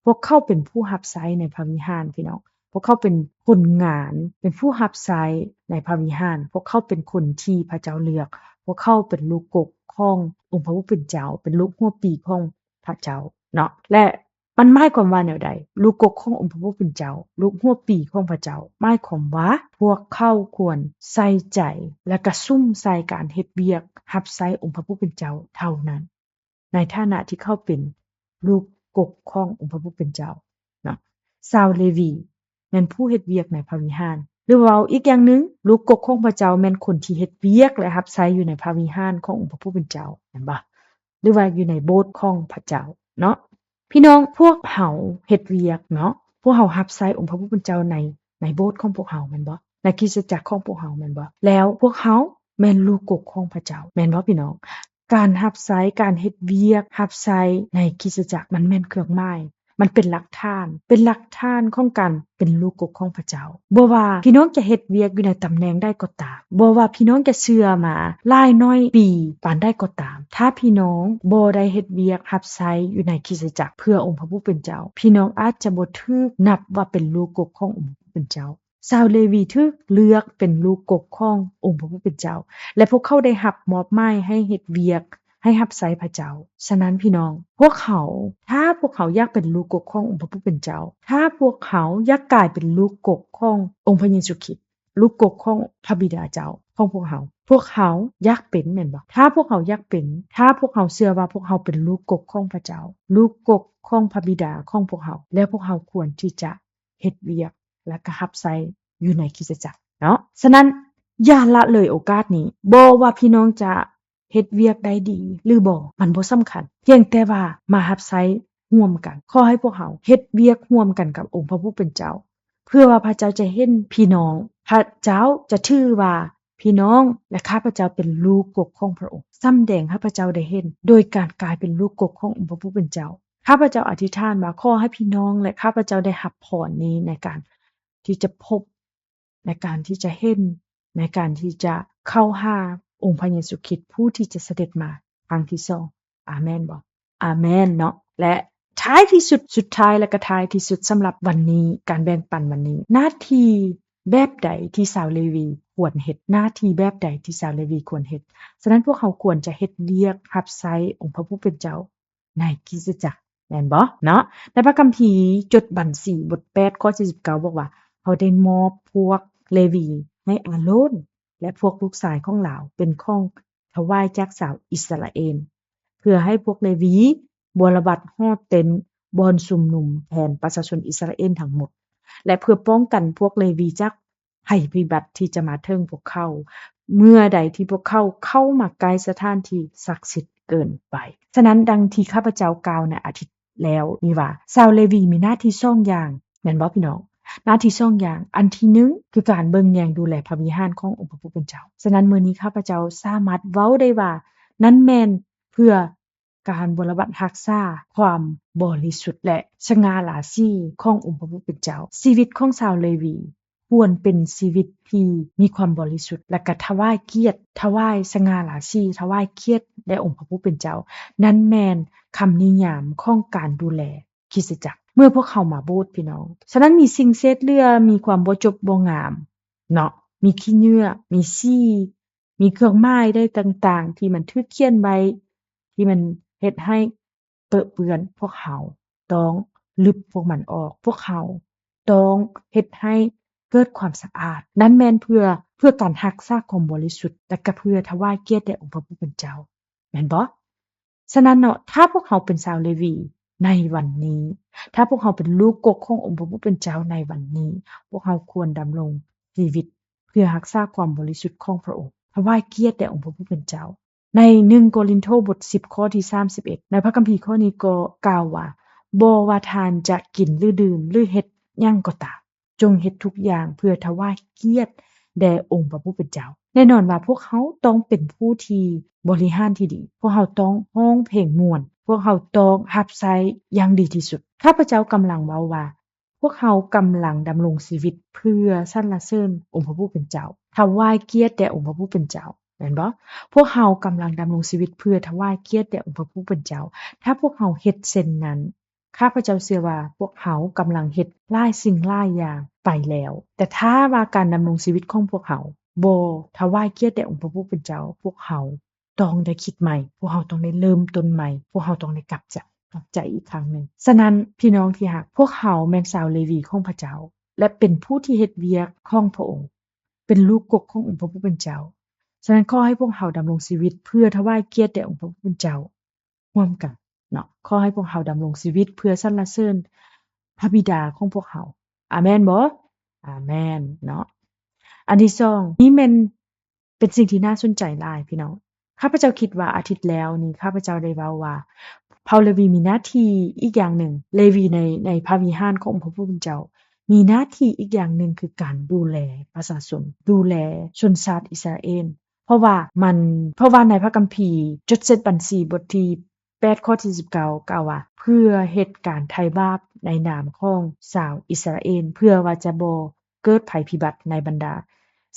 ພວກເຂົາເປັນຜູ້ຮັບໃຊ້ໃນພະວິຫານ, ພີ່ນ້ອງ. ພວກເຂົາເປັນຄົນງານ, ເປັນຜູ້ຮັບໃຊ້ໃນພະວິຫານ. ພວກເຂົາເປັນຄົນທີ່ພະເຈົ້າເລືອກ. ພວກເຂົາເປັນລູກກົກຂອງອົງພະຜູ້ເປັນເຈົ້າ, ເປັນລູກຫົວປີຂອງພະເຈົ້າເນາະ. ແລະ ມັນໝາຍຄວາມວ່າແນວໃດ? ລູກກົກຂອງອົງພະຜູ້ເປັນເຈົ້າ, ລູກຫົວປີຂອງພະເຈົ້າ, ໝາຍຄວາມວ່າພວກເຂົາຄວນໃສ່ໃຈ ແລະ ກະສຸມໃສ່ການເຮັດວຽກຮັບໃຊ້ອົງພະຜູ້ເປັນເຈົ້າເທົ່ານັ້ນ, ໃນຖານະທີ່ເຂົາເປັນລູກກົກຂອງອົງພະຜູ້ເປັນເຈົ້າເນາະ. ຊາວເລວີແມ່ນຜູ້ເຮັດວຽກໃນພະວິຫານ, ຫຼື ເວົ້າອີກຢ່າງໜຶ່ງ, ລູກກົກຂອງພະເຈົ້າແມ່ນຄົນທີ່ເຮັດວຽກ ແລະ ຮັບໃຊ້ຢູ່ໃນພະວິຫານຂອງອົງພະຜູ້ເປັນເຈົ້າ, ແມ່ນບໍ່? ຫຼືວ່າຢູ່ໃນໂບດຂອງພະເຈົ້າເນາະ. ພີ່ນ້ອງ, ພວກເຮົາເຮັດວຽກເນາະ, ພວກເຮົາຮັບໃຊ້ອົງພະຜູ້ເປັນເຈົ້າໃນ, ໃນໂບດຂອງພວກເຮົາແມ່ນບໍ່? ໃນຄຣິສຕະຈັກຂອງພວກເຮົາແມ່ນບໍ່? ແລ້ວພວກເຮົາແມ່ນລູກກົກຂອງພະເຈົ້າ ແມ່ນບໍ່ພີ່ນ້ອງ? ການຮັບໃຊ້, ການເຮັດວຽກຮັບໃຊ້ໃນຄຣິສຕະຈັກ ມັນແມ່ນເຄື່ອງໝາຍ, ມັນເປັນຫຼັກຖານ, ເປັນຫຼັກຖານຂອງການເປັນລູກກົກຂອງພະເຈົ້າ. ບໍ່ວ່າພີ່ນ້ອງຈະເຮັດວຽກຢູ່ໃນຕຳແໜ່ງໃດກໍຕາມ, ບໍ່ວ່າພີ່ນ້ອງຈະເຊື່ອມາຫຼາຍໜ້ອຍປີປານໃດກໍຕາມ, ຖ້າພີ່ນ້ອງບໍ່ໄດ້ເຮັດວຽກຮັບໃຊ້ຢູ່ໃນຄຣິສຕະຈັກເພື່ອອົງພະຜູ້ເປັນເຈົ້າ, ພີ່ນ້ອງອາດຈະບໍ່ຖືກນັບວ່າເປັນລູກກົກຂອງອົງພະຜູ້ເປັນເຈົ້າ. ຊາວເລວີຖືກເລືອກເປັນລູກກົກຂອງອົງພະຜູ້ເປັນເຈົ້າ ແລະ ພວກເຂົາໄດ້ຮັບມອບໝາຍໃຫ້ເຮັດວຽກ ໃຫ້ຮັບໃຊ້ພະເຈົ້າ. ສະນັ້ນພີ່ນ້ອງ, ພວກເຮົາ, ຖ້າພວກເຮົາຢາກເປັນລູກກົກຂອງອົງພະຜູ້ເປັນເຈົ້າ, ຖ້າພວກເຮົາຢາກກາຍເປັນລູກກົກຂອງອົງພະເຢຊູຄຣິດ, ລູກກົກຂອງພະບິດາເຈົ້າຂອງພວກເຮົາ, ພວກເຮົາຢາກເປັນແມ່ນບໍ່? ຖ້າພວກເຮົາຢາກເປັນ, ຖ້າພວກເຮົາເຊື່ອວ່າພວກເຮົາເປັນລູກກົກຂອງພະເຈົ້າ, ລູກກົກຂອງພະບິດາຂອງພວກເຮົາ, ແລ້ວພວກເຮົາຄວນທີ່ຈະ ເຮັດວຽກ ແລະ ກໍຮັບໃຊ້ຢູ່ໃນຄຣິສຕະຈັກເນາະ. ສະນັ້ນ ຢ່າລະເລີຍໂອກາດນີ້. ບໍ່ວ່າພີ່ນ້ອງຈະເຮັດວຽກໄດ້ດີ ຫຼື ບໍ່, ມັນບໍ່ສຳຄັນ. ພຽງແຕ່ວ່າມາຮັບໃຊ້ຮ່ວມກັນ. ຂໍໃຫ້ພວກເຮົາເຮັດວຽກຮ່ວມກັນກັບອົງພະຜູ້ເປັນເຈົ້າ, ເພື່ອວ່າພະເຈົ້າຈະເຫັນພີ່ນ້ອງ, ພະເຈົ້າຈະຖືວ່າພີ່ນ້ອງ ແລະ ຂ້າພະເຈົ້າເປັນລູກກົກຂອງພະອົງ. ສຳແດງໃຫ້ພະເຈົ້າໄດ້ເຫັນ ໂດຍການກາຍເປັນລູກກົກຂອງອົງພະຜູ້ເປັນເຈົ້າ. ຂ້າພະເຈົ້າອະທິຖານວ່າ ຂໍໃຫ້ພີ່ນ້ອງ ແລະ ຂ້າພະເຈົ້າໄດ້ຮັບພອນນີ້ໃນການທີ່ຈະພົບ, ໃນການທີ່ຈະເຫັນ, ໃນການທີ່ຈະເຂົ້າຫາອົງພະເຢຊູຄຣິດ ຜູ້ທີ່ຈະສະເດັດມາຄັ້ງທີສອງ. ອາເມນບໍ່? ອາເມນເນາະ. ແລະ ທ້າຍທີ່ສຸດ, ສຸດທ້າຍ ແລະ ກໍທ້າຍທີ່ສຸດ ສຳລັບວັນນີ້, ການແບ່ງປັນວັນນີ້, ໜ້າທີ່ແບບໃດທີ່ຊາວເລວີຄວນເຮັດ? ໜ້າທີ່ແບບໃດທີ່ຊາວເລວີຄວນເຮັດ? ສະນັ້ນ ພວກເຮົາຄວນຈະເຮັດວຽກຮັບໃຊ້ອົງພະຜູ້ເປັນເຈົ້າ ໃນຄຣິສຕະຈັກ ແມ່ນບໍ່ເນາະ? ໃນພະຄຳພີຈົດບັນຊີ ບົດແປດ ຂໍ້ສີ່ສິບເກົ້າ ບອກວ່າ ເຮົາໄດ້ມອບພວກເລວີໃຫ້ອາໂລນ ແລະ ພວກລູກຊາຍຂອງລາວເປັນຂອງຖວາຍຈາກຊາວອິດສະຣາເອນ ເພື່ອໃຫ້ພວກເລວີບົວລະບັດຫໍເຕັນບ່ອນຊຸມນຸມແທນປະຊາຊົນອິດສະຣາເອນທັງໝົດ. ແລະ ເພື່ອປ້ອງກັນພວກເລວີຈາກໄພພິບັດທີ່ຈະມາເຖິງພວກເຂົາ ເມື່ອໃດທີ່ພວກເຂົາເຂົ້າມາໃກ້ສະຖານທີ່ສັກສິດເກີນໄປ. ສະນັ້ນ, ດັ່ງທີ່ຂ້າພະເຈົ້າກ່າວໃນອາທິດ ແລ້ວນີ້ວ່າ ຊາວເລວີມີໜ້າທີ່ສອງຢ່າງ ແມ່ນບໍ່ພີ່ນ້ອງ? ໜ້າທີ່ສອງຢ່າງ, ອັນທີໜຶ່ງ ຄືການເບິ່ງແຍງດູແລພະວິຫານຂອງອົງພະຜູ້ເປັນເຈົ້າ. ສະນັ້ນ ມື້ນີ້ຂ້າພະເຈົ້າສາມາດເວົ້າໄດ້ວ່າ ນັ້ນແມ່ນເພື່ອການບົວລະບັດຮັກສາຄວາມບໍລິສຸດ ແລະ ສະຫງ່າລາສີຂອງອົງພະຜູ້ເປັນເຈົ້າ. ຊີວິດຂອງຊາວເລວີ ຄວນເປັນຊີວິດທີ່ມີຄວາມບໍລິສຸດ ແລະ ກະຖວາຍກຽດ, ຖວາຍສະຫງ່າລາສີ, ຖວາຍກຽດແດ່ອົງພະຜູ້ເປັນເຈົ້າ. ນັ້ນແມ່ນຄຳນິຍາມຂອງການດູແລຄຣິສຕະຈັກ ເມື່ອພວກເຮົາມາໂບດ, ພີ່ນ້ອງ. ສະນັ້ນ ມີສິ່ງເສດເຫຼືອ, ມີຄວາມບໍ່ຈົບບໍ່ງາມເນາະ, ມີຂີ້ເຫຍື້ອ, ມີສີ, ມີເຄື່ອງໝາຍໃດຕ່າງໆ ທີ່ມັນຖືກຂຽນໄວ້ ທີ່ມັນເຮັດໃຫ້ເປິເປື້ອນ, ພວກເຮົາຕ້ອງລຶບພວກມັນອອກ. ພວກເຮົາຕ້ອງເຮັດໃຫ້ເກີດຄວາມສະອາດ. ນັ້ນແມ່ນເພື່ອ, ເພື່ອການຮັກສາຄວາມບໍລິສຸດ ແລະ ກະເພື່ອຖວາຍກຽດແດ່ອົງພະຜູ້ເປັນເຈົ້າ, ແມ່ນບໍ່? ສະນັ້ນເນາະ, ຖ້າພວກເຮົາເປັນຊາວເລວີໃນວັນນີ້, ຖ້າພວກເຮົາເປັນລູກກົກຂອງອົງພະຜູ້ເປັນເຈົ້າໃນວັນນີ້, ພວກເຮົາຄວນດຳລົງຊີວິດເພື່ອຮັກສາຄວາມບໍລິສຸດຂອງພະອົງ, ຖວາຍກຽດແດ່ອົງພະຜູ້ເປັນເຈົ້າ. ໃນໜຶ່ງໂກລິນໂທ ບົດສິບ ຂໍ້ທີສາມສິບເອັດ ໃນພະຄຳພີຂໍ້ນີ້ກໍກ່າວວ່າ, ບໍ່ວ່າທ່ານຈະກິນ ຫຼື ດື່ມ ຫຼື ເຮັດຫຍັງກໍຕາມ, ຈົ່ງເຮັດທຸກຢ່າງເພື່ອຖວາຍກຽດແດ່ອົງພະຜູ້ເປັນເຈົ້າ. ແນ່ນອນວ່າພວກເຮົາຕ້ອງເປັນຜູ້ທີ່ບໍລິຫານທີ່ດີ, ພວກເຮົາຕ້ອງຮ້ອງເພງມ່ວນ, ພວກເຮົາຕ້ອງຮັບໃຊ້ຢ່າງດີທີ່ສຸດ. ຂ້າພະເຈົ້າກຳລັງເວົ້າວ່າ ພວກເຮົາກຳລັງດຳລົງຊີວິດເພື່ອສັນລະເສີນອົງພະຜູ້ເປັນເຈົ້າ, ຖວາຍກຽດແດ່ອົງພະຜູ້ເປັນເຈົ້າ, ແມ່ນບໍ່? ພວກເຮົາກຳລັງດຳລົງຊີວິດເພື່ອຖວາຍກຽດແດ່ອົງພະຜູ້ເປັນເຈົ້າ. ຖ້າພວກເຮົາເຮັດເຊັ່ນນັ້ນ, ຂ້າພະເຈົ້າເຊື່ອວ່າພວກເຮົາກຳລັງເຮັດຫຼາຍສິ່ງຫຼາຍຢ່າງໄປແລ້ວ. ແຕ່ຖ້າວ່າການດຳລົງຊີວິດຂອງພວກເຮົາບໍ່ຖວາຍກຽດແດ່ອົງພະຜູ້ເປັນເຈົ້າ, ພວກເຮົາ ຕ້ອງໄດ້ຄິດໃໝ່, ພວກເຮົາຕ້ອງໄດ້ເລີ່ມຕົ້ນໃໝ່, ພວກເຮົາຕ້ອງໄດ້ກັບໃຈ, ກັບໃຈອີກຄັ້ງໜຶ່ງ. ສະນັ້ນ ພີ່ນ້ອງທີ່ຮັກ, ພວກເຮົາແມ່ນຊາວເລວີຂອງພະເຈົ້າ ແລະ ເປັນຜູ້ທີ່ເຮັດວຽກຂອງພະອົງ, ເປັນລູກກົກຂອງອົງພະຜູ້ເປັນເຈົ້າ. ສະນັ້ນ ຂໍໃຫ້ພວກເຮົາດຳລົງຊີວິດເພື່ອຖວາຍກຽດແດ່ອົງພະຜູ້ເປັນເຈົ້າຮ່ວມກັນເນາະ. ຂໍໃຫ້ພວກເຮົາດຳລົງຊີວິດເພື່ອສັນລະເສີນພະບິດາຂອງພວກເຮົາ. ອາແມນບໍ່? ອາແມນເນາະ. ອັນທີສອງ ນີ້ແມ່ນ ເປັນສິ່ງທີ່ໜ້າສົນໃຈຫຼາຍ ພີ່ນ້ອງ. ຂ້າພະເຈົ້າຄິດວ່າອາທິດແລ້ວນີ້ ຂ້າພະເຈົ້າໄດ້ເວົ້າວ່າ ເຜົ່າເລວີມີໜ້າທີ່ອີກຢ່າງໜຶ່ງ, ເລວີໃນ, ໃນພະວິຫານຂອງອົງພະຜູ້ເປັນເຈົ້າ ມີໜ້າທີ່ອີກຢ່າງໜຶ່ງ ຄືການດູແລປະຊາຊົນ, ດູແລຊົນຊາດອິດສະຣາເອນ. ເພາະວ່າມັນ, ເພາະວ່າໃນພະຄຳພີຈົດເສັດບັນຊີ ບົດທີ ແປດ ຂໍ້ທີສິບເກົ້າ ກ່າວວ່າ ເພື່ອເຮັດການໄຖ່ບາບໃນນາມຂອງຊາວອິດສະຣາເອນ, ເພື່ອວ່າຈະບໍ່ເກີດໄພພິບັດໃນບັນດາ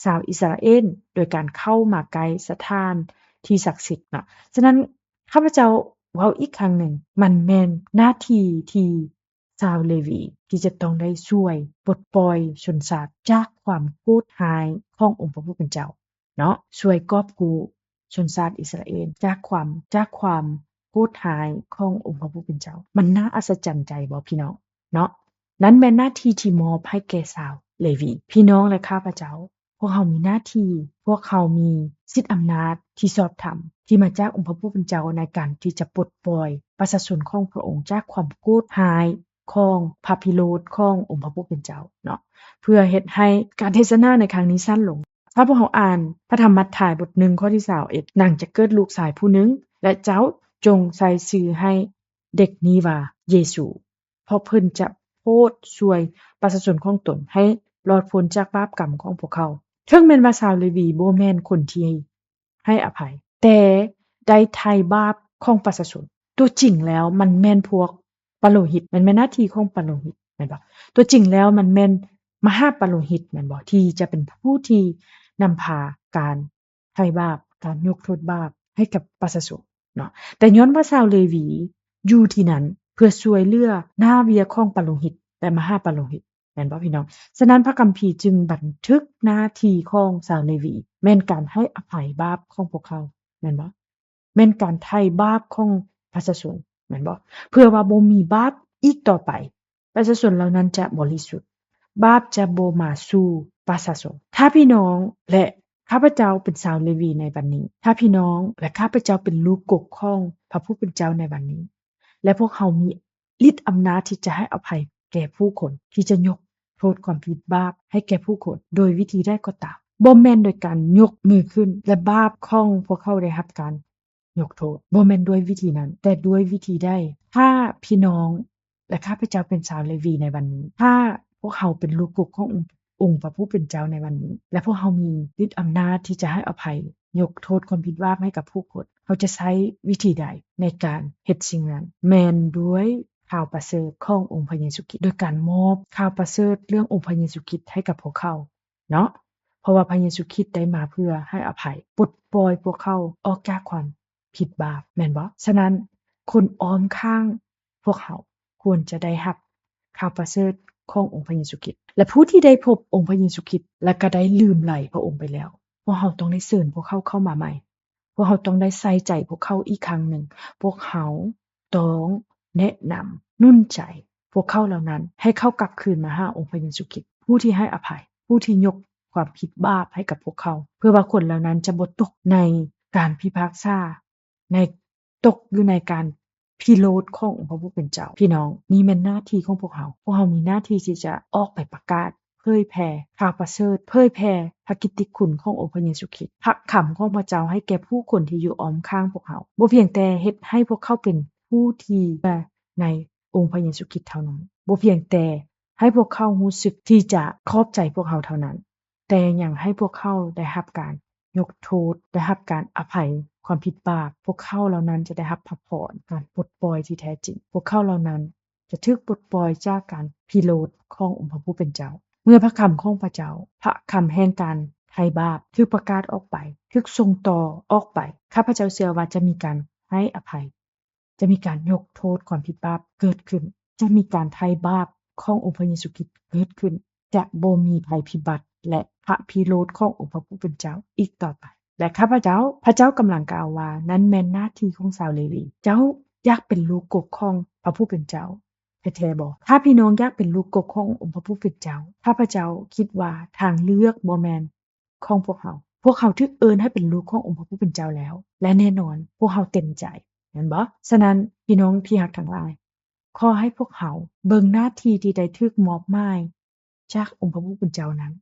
ຊາວອິດສະຣາເອນ ໂດຍການເຂົ້າມາໃກ້ສະຖານທີ່ສັກສິດເນາະ. ສະນັ້ນ ຂ້າພະເຈົ້າເວົ້າອີກຄັ້ງໜຶ່ງ, ມັນແມ່ນໜ້າທີ່ທີ່ຊາວເລວີທີ່ຈະຕ້ອງໄດ້ຊ່ວຍປົດປ່ອຍຊົນຊາດຈາກຄວາມໂຫດຮ້າຍຂອງອົງພະຜູ້ເປັນເຈົ້າ. ເນາະ, ຊ່ວຍກອບກູ້ຊົນຊາດອິດສະຣາເອນຈາກຄວາມ, ຈາກຄວາມໂຫດຮ້າຍຂອງອົງພະຜູ້ເປັນເຈົ້າ. ມັນໜ້າອັດສະຈັນໃຈບໍ່ ພີ່ນ້ອງ? ເນາະ, ນັ້ນແມ່ນໜ້າທີ່ທີ່ມອບໃຫ້ແກ່ຊາວເລວີ. ພີ່ນ້ອງ ແລະ ຂ້າພະເຈົ້າ, ພວກເຮົາມີໜ້າທີ່, ພວກເຮົາມີສິດອຳນາດທີ່ຊອບທຳ ທີ່ມາຈາກອົງພະຜູ້ເປັນເຈົ້າ ໃນການທີ່ຈະປົດປ່ອຍປະຊາຊົນຂອງພະອົງຈາກຄວາມໂຫດຮ້າຍ ຂອງພະພິໂຣດຂອງອົງພະຜູ້ເປັນເຈົ້າເນາະ, ເພື່ອເຮັດໃຫ້ການເທດສະໜາໃນຄັ້ງນີ້ສັ້ນລົງ. ຖ້າພວກເຮົາອ່ານພະທຳມັດທາຍບົດໜຶ່ງ ຂໍ້ທີຊາວເອັດ, ນາງຈະເກີດລູກຊາຍຜູ້ໜຶ່ງ ແລະ ເຈົ້າຈົ່ງໃສ່ຊື່ໃຫ້ເດັກນີ້ວ່າເຢຊູ, ເພາະເພິ່ນຈະໂປດຊ່ວຍປະຊາຊົນຂອງຕົນໃຫ້ລອດພົ້ນຈາກບາບກຳຂອງພວກເຂົາ. ເຖິງແມ່ນວ່າຊາວເລວີບໍ່ແມ່ນຄົນທີ່ ໃຫ້ອະໄພ, ແຕ່ໄດ້ໄຖ່ບາບຂອງປະຊາຊົນ. ຕົວຈິງແລ້ວມັນແມ່ນພວກປະໂລຫິດ, ມັນແມ່ນໜ້າທີ່ຂອງປະໂລຫິດ, ແມ່ນບໍ່? ຕົວຈິງແລ້ວມັນແມ່ນມະຫາປະໂລຫິດ, ແມ່ນບໍ່? ທີ່ຈະເປັນຜູ້ທີ່ນຳພາການໄຖ່ບາບ, ການຍົກໂທດບາບໃຫ້ກັບປະຊາຊົນເນາະ. ແຕ່ຍ້ອນວ່າຊາວເລວີຢູ່ທີ່ນັ້ນເພື່ອຊ່ວຍເຫຼືອໜ້າວຽກຂອງປະໂລຫິດ ແລະ ມະຫາປະໂລຫິດ, ແມ່ນບໍ່ພີ່ນ້ອງ? ສະນັ້ນ ພະຄຳພີຈຶ່ງບັນທຶກໜ້າທີ່ຂອງຊາວເລວີ ແມ່ນການໃຫ້ອະໄພບາບຂອງພວກເຂົາ, ແມ່ນບໍ່? ແມ່ນການໄຖ່ບາບຂອງປະຊາຊົນ, ແມ່ນບໍ່? ເພື່ອວ່າບໍ່ມີບາບອີກຕໍ່ໄປ, ປະຊາຊົນເຫຼົ່ານັ້ນຈະບໍລິສຸດ, ບາບຈະບໍ່ມາສູ່ປະຊາຊົນ. ຖ້າພີ່ນ້ອງ ແລະ ຂ້າພະເຈົ້າເປັນຊາວເລວີໃນວັນນີ້, ຖ້າພີ່ນ້ອງ ແລະ ຂ້າພະເຈົ້າເປັນລູກກົກຂອງພະຜູ້ເປັນເຈົ້າໃນວັນນີ້, ແລະ ພວກເຮົາມີ ລິດອຳນາດທີ່ຈະໃຫ້ອະໄພແກ່ຜູ້ຄົນ, ທີ່ຈະຍົກ ດຄວາມຜິດບາບໃຫ້ແກ່ຜູ້ຄົນ ໂດຍວິທີໃດກໍຕາມ, ບໍ່ແມ່ນໂດຍການຍົກມືຂຶ້ນ ແລະ ບາບຂອງພວກເຂົາໄດ້ຮັບການ ຍົກໂທດ, ບໍ່ແມ່ນດ້ວຍວິທີນັ້ນ, ແຕ່ດ້ວຍວິທີໃດ? ຖ້າພີ່ນ້ອງ ແລະ ຂ້າພະເຈົ້າເປັນຊາວເລວີໃນວັນນີ້, ຖ້າພວກເຮົາເປັນລູກກົກຂອງອົງ ອົງພະຜູ້ເປັນເຈົ້າໃນວັນນີ້ ແລະ ພວກເຮົາມີສິດອຳນາດທີ່ຈະໃຫ້ອະໄພ ຍົກໂທດຄວາມຜິດບາບໃຫ້ກັບຜູ້ຄົນ, ເຮົາຈະໃຊ້ວິທີໃດໃນການເຮັດສິ່ງນັ້ນ? ແມ່ນດ້ວຍຂ່າວປະເສີດຂອງອົງພະເຢຊູຄຣິດ, ໂດຍການມອບຂ່າວປະເສີດເລື່ອງອົງພະເຢຊູຄຣິດໃຫ້ກັບພວກເຂົາເນາະ, ເພາະວ່າພະເຢຊູຄຣິດໄດ້ມາເພື່ອໃຫ້ອະໄພ, ປົດປ່ອຍພວກເຂົາອອກຈາກຄວາມ ຜິດບາບ ແມ່ນບໍ່? ສະນັ້ນ ຄົນອ້ອມຂ້າງພວກເຮົາຄວນຈະໄດ້ຮັບຂ່າວປະເສີດຂອງອົງພະເຢຊູຄຣິດ ແລະ ຜູ້ທີ່ໄດ້ພົບອົງພະເຢຊູຄຣິດ ແລະ ກໍໄດ້ລືມໄຫຼພະອົງໄປແລ້ວ, ພວກເຮົາຕ້ອງໄດ້ເຊີນພວກເຂົາເຂົ້າມາໃໝ່, ພວກເຮົາຕ້ອງໄດ້ໃສ່ໃຈພວກເຂົາອີກຄັ້ງໜຶ່ງ, ພວກເຮົາຕ້ອງແນະນຳໜູນໃຈພວກເຂົາເຫຼົ່ານັ້ນ ໃຫ້ເຂົາກັບຄືນມາຫາອົງພະເຢຊູຄຣິດ, ຜູ້ທີ່ໃຫ້ອະໄພ, ຜູ້ທີ່ຍົກຄວາມຜິດບາບໃຫ້ກັບພວກເຂົາ, ເພື່ອວ່າຄົນເຫຼົ່ານັ້ນຈະບໍ່ຕົກໃນການພິພາກສາ ໃນ ຕົກຢູ່ໃນການພິໂລດຂອງອົງພະຜູ້ເປັນເຈົ້າ. ພີ່ນ້ອງ, ນີ້ແມ່ນໜ້າທີ່ຂອງພວກເຮົາ. ພວກເຮົາມີໜ້າທີ່ທີ່ຈະອອກໄປປະກາດ, ເຜີຍແຜ່ຂ່າວປະເສີດ, ເຜີຍແຜ່ພະກິດຕິຄຸນຂອງອົງພະເຢຊູຄຣິດ. ພະຄຳຂອງພະເຈົ້າໃຫ້ແກ່ຜູ້ຄົນທີ່ຢູ່ອ້ອມຂ້າງພວກເຮົາ ບໍ່ພຽງແຕ່ເຮັດໃຫ້ພວກເຂົາເປັນຜູ້ທີ່ເຊື່ອໃນອົງພະເຢຊູຄຣິດເທົ່ານັ້ນ, ບໍ່ພຽງແຕ່ໃຫ້ພວກເຂົາຮູ້ສຶກທີ່ຈະຂອບໃຈພວກເຮົາເທົ່ານັ້ນ, ແຕ່ຍັງໃຫ້ພວກເຂົາໄດ້ຮັບການຍົກໂທດ, ໄດ້ຮັບການອະໄພຄວາມຜິດບາບ. ພວກເຂົາເຫຼົ່ານັ້ນຈະໄດ້ຮັບພະພອນ, ການປົດປ່ອຍທີ່ແທ້ຈິງ. ພວກເຂົາເຫຼົ່ານັ້ນຈະຖືກປົດປ່ອຍຈາກການພິໂລດຂອງອົງພະຜູ້ເປັນເຈົ້າ. ເມື່ອພະຄຳຂອງພະເຈົ້າ, ພະຄຳແຫ່ງການໄຖ່ບາບ ຖືກປະກາດອອກໄປ, ຖືກສົ່ງຕໍ່ອອກໄປ, ຂ້າພະເຈົ້າເຊື່ອວ່າຈະມີການໃຫ້ອະໄພ. ຈະມີການຍົກໂທດຄວາມຜິດບາບເກີດຂຶ້ນ, ຈະມີການໄຖ່ບາບຂອງອົງພະເຢຊູຄຣິດເກີດຂຶ້ນ, ຈະບໍ່ມີໄພພິບັດ ແລະ ພະພິໂລດຂອງອົງພະຜູ້ເປັນເຈົ້າອີກຕໍ່ໄປ. ແລະ ຂ້າພະເຈົ້າ, ພະເຈົ້າກຳລັງກ່າວວ່າ ນັ້ນແມ່ນໜ້າທີ່ຂອງຊາວເລວີ. ເຈົ້າຢາກເປັນລູກກົກຂອງພະຜູ້ເປັນເຈົ້າແທ້ໆບໍ? ຖ້າພີ່ນ້ອງຢາກເປັນລູກກົກຂອງອົງພະຜູ້ເປັນເຈົ້າ, ຂ້າພະເຈົ້າຄິດວ່າທາງເລືອກບໍ່ແມ່ນ ຂອງພວກເຮົາ. ພວກເຮົາຖືກເອີ້ນໃຫ້ເປັນລູກຂອງອົງພະຜູ້ເປັນເຈົ້າແລ້ວ ແລະ ແນ່ນອນພວກເຮົາເຕັມໃຈ, ແມ່ນບໍ່? ສະນັ້ນ ພີ່ນ້ອງທີ່ຮັກທັງຫຼາຍ, ຂໍໃຫ້ພວກເຮົາເບິ່ງໜ້າທີ່ທີ່ໄດ້ຖືກມອບໝາຍຈາກອົງພະຜູ້ເປັນເຈົ້ານັ້ນ,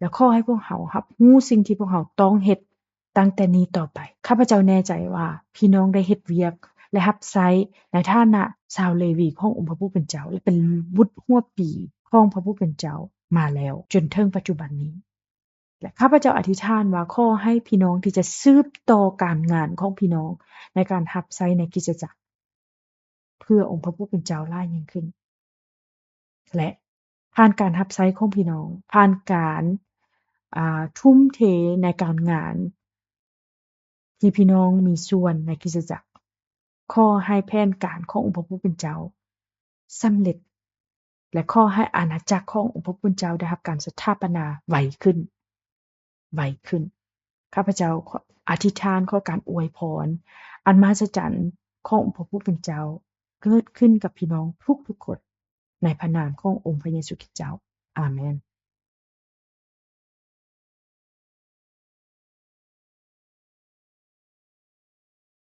ແລະ ຂໍໃຫ້ພວກເຮົາຮັບຮູ້ສິ່ງທີ່ພວກເຮົາຕ້ອງເຮັດຕັ້ງແຕ່ນີ້ຕໍ່ໄປ. ຂ້າພະເຈົ້າແນ່ໃຈວ່າ ພີ່ນ້ອງໄດ້ເຮັດວຽກ ແລະ ຮັບໃຊ້ໃນຖານະຊາວເລວີຂອງອົງພະຜູ້ເປັນເຈົ້າ ແລະ ເປັນບຸດຫົວປີຂອງພະຜູ້ເປັນເຈົ້າມາແລ້ວ ຈົນເຖິງປັດຈຸບັນນີ້. ແລະ ຂ້າພະເຈົ້າອະທິຖານວ່າ ຂໍໃຫ້ພີ່ນ້ອງທີ່ຈະສືບຕໍ່ການງານຂອງພີ່ນ້ອງໃນການຮັບໃຊ້ໃນຄຣິສຕະຈັກ ເພື່ອອົງພະຜູ້ເປັນເຈົ້າຫຼາຍຍິ່ງຂຶ້ນ ແລະ ຜ່ານການຮັບໃຊ້ຂອງພີ່ນ້ອງ, ຜ່ານການ, ອ່າ, ທຸ່ມເທໃນການງານ ທີ່ພີ່ນ້ອງມີສ່ວນໃນຄຣິສຕະຈັກ. ຂໍໃຫ້ແຜນການຂອງອົງພະຜູ້ເປັນເຈົ້າສຳເລັດ ແລະ ຂໍໃຫ້ອານາຈັກຂອງອົງພະຜູ້ເປັນເຈົ້າໄດ້ຮັບການສະຖາປະນາໄວຂຶ້ນ, ໄວຂຶ້ນ. ຂ້າພະເຈົ້າຂໍອະທິຖານຂໍການອວຍພອນອັນມະຫັດສະຈັນຂອງອົງພະຜູ້ເປັນເຈົ້າເກີດຂຶ້ນກັບພີ່ນ້ອງທຸກໆຄົນ ໃນພະນາມຂອງອົງພະເຢຊູຄຣິດເຈົ້າ. ອາເມນ.